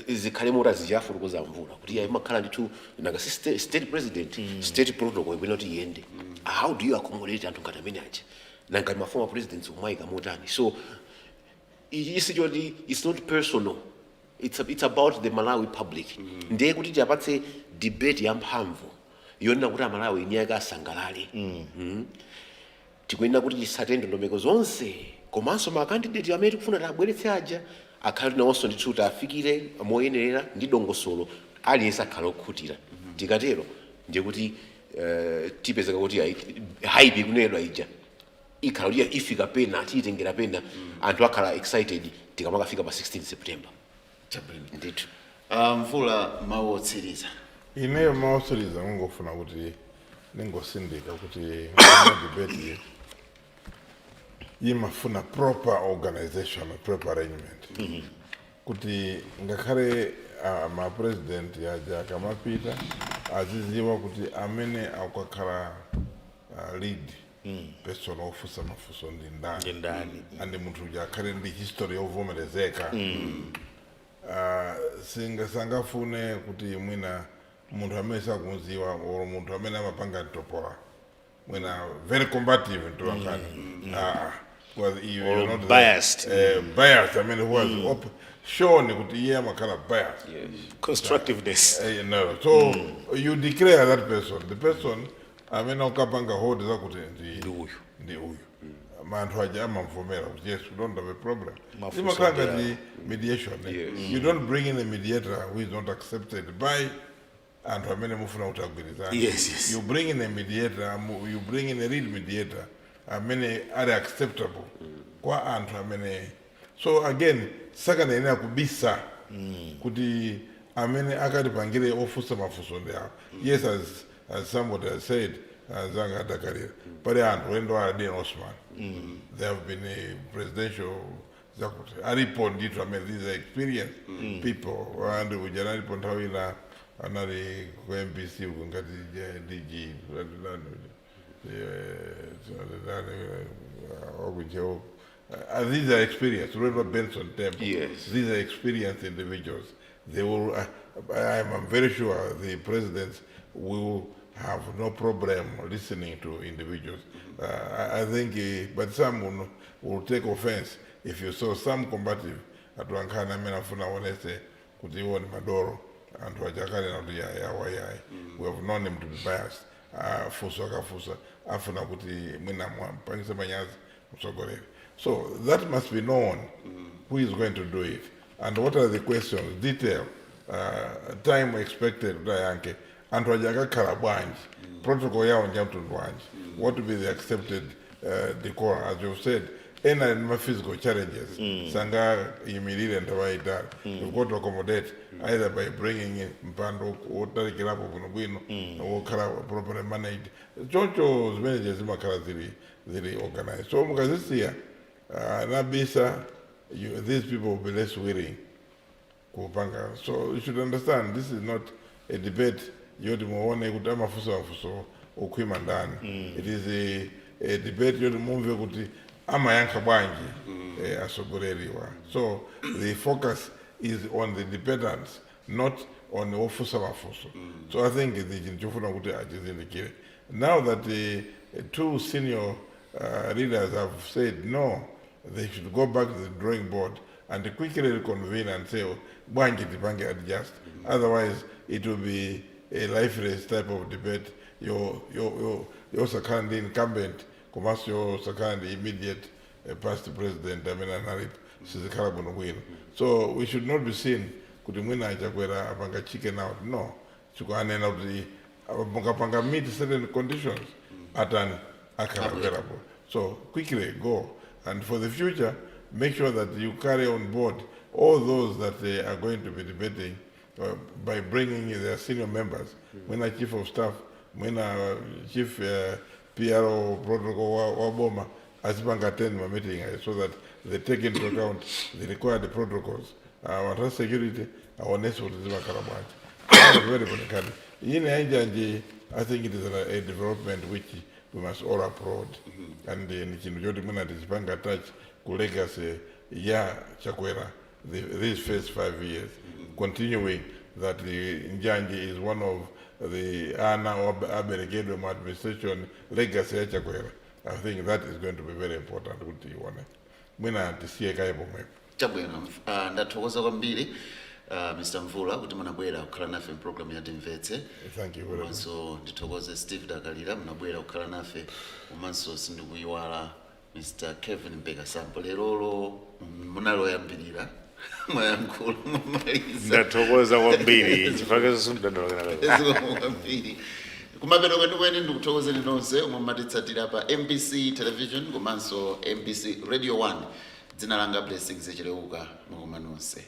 zikhale mota zichafotokoza mvula kuti iye imakhala ndithu nanga si state president, state protocol ikuyenera kuti iyende. How do you accommodate anthu ngati amene aja? Nanga ma former presidents umayika motani? So ichi sichoti, it's not personal, it's about the Malawi public. Ndiye kuti tiapatse debate yamphamvu yonena kuti Amalawi eni ake asangalale, Tikuyenera kuti tisate ndondomeko zonse, komanso ma candidate amene tikufuna tiabweretse aja akhale nawonso ndithu tiafikire moyenerera ndi dongosolo, aliyense akhale okhutira. Tikatero ndiye kuti tipezeka kuti hype ikunenedwa ija ikhala kuti ifika pena, tiyitengera pena, anthu akhala excited tikamakafika pa 16 September. Chabwino. Ndithu. Mvula, mawu otsiriza. Ineyo maotsiriza ngongofuna kuti ningosindika kuti debate imafuna proper organization, proper arrangement, kuti ngakhale ma president aja akamapita aziziwa kuti amene akukakhala lead person ofunsa mafunso ndi ndani. Ndi ndani. And munthu uja akhale ndi history yovomerezeka. Sangafune kuti mwina munthu amene sakunziwa or munthu amene amapanga mtopola, mwina very combative mtolankhani, because you, Or you're not biased. Biased, I mean, who has shown kuti iye amakhala biased. Constructiveness. No. So you declare that person, the person amene ukapanga hold zakuti ndi Ndi uyu. Ndi uyu. Anthu aja amamvomera kuti yes, we don't have a problem. Mafunso Imakhala ndi ngati mediation, eh? You don't bring in a mediator who is not accepted by anthu amene mufuna kuti agwirizane. Yes. You bring in a mediator, you bring in a real mediator amene ali acceptable kwa anthu amene. So again, sakanayenera kubisa kuti amene akatipangire ofunsa mafunso ndi awo. Yes, as somebody has said, anzanga adakalira pali anthu ulendo wa Aden Osman, there have been a presidential zakuti alipo ndithu amene these are experienced people. And uja analipo nthawi ina anali ku MBC uku ngati DG wakuchewo. These are experienced. Remember Benson Temple? Yes. These are experienced individuals. They will, I'm very sure the presidents will have no problem listening to individuals. I think, but some will take offense if you saw some combative atolankhani amene afuna aonese kuti iwo ni madolo, anthu achakale na kuti yawa yayi. We have known him to be biased. Funso akafunsa afuna kuti mwina mpangise manyazi mtsogoleri. So that must be known, who is going to do it and what are the questions, detail, time expected kuti ayankhe, anthu aja akakhala bwanji, protocol yawo ndi yamtundu wanji, what will be the accepted decorum. As you've said, ena ali ma physical challenges, sangayimirire nthawi yayitali. We've got to accommodate either by bringing in mpando wotalikirapo bwinobwino, wokhala properly managed. Choncho zimeneje zimakhala zili organized. So mukazisiya nabisa, these people will be less willing kupanga. So you should understand, this is not a debate yoti muone kuti amafunsa mafunso okhwima ndani. It is a debate yoti mumve kuti amayankha bwanji asogoleriwa. So the focus is on the debatants, not on ofunsa mafunso. So I think the chinthu chofuna kuti achizindikire, now that the two senior leaders have said no, they should go back to the drawing board and quickly reconvene and say, "Oh, bwanji tipange adjust." Otherwise, it will be a lifeless type of debate. Yo yosakhala ndi incumbent komanso yosakhala ndi immediate past president amene analipo, sizikhala bwinobwino. So we should not be seen kuti mwina aChakwera apanga chicken out. No, chikuanena kuti mukapanga meet certain conditions, atani, akhala available. So quickly go, and for the future, make sure that you carry on board all those that are going to be debating by bringing their senior members, mwina chief of staff, mwina chief PRO protocol wa boma, azipanga attend ma meeting ayo so that they take into account the required protocols. Anthu a security aonese kuti zimakhala bwanji. Very good. Ine yanjanji, I think it is a development which we must all applaud, and ni chinthu choti mwina tichipanga attach ku legacy ya Chakwera these first 5 years, continuing that the njanji is one of the ana aberekedwe mu administration legacy ya Chakwera. I think that is going to be very important kuti ione. Mwina tisiye kaye pomwepo. Chabwino, ndathokoza kwambiri Mr Mvula kuti munabwera kukhala nafe mpulogalamu ya Timvetse. Thank you very much. Komanso ndithokoze Steve Dakalira, munabwera kukhala nafe. Komanso sindikuyiwala Mr Kevin Mpekasambo, lerolo munaloyambirira mwayankhula mwamaliza. Ndathokoza kwambiri chifukwa sindandalokera. Zikomo kwambiri. Kumapeto kwenikweni ndikuthokozeni nonse omwe mumatitsatira pa MBC Television komanso MBC Radio 1. Dzina langa Blessings Cheleuka. Mwakoma nonse.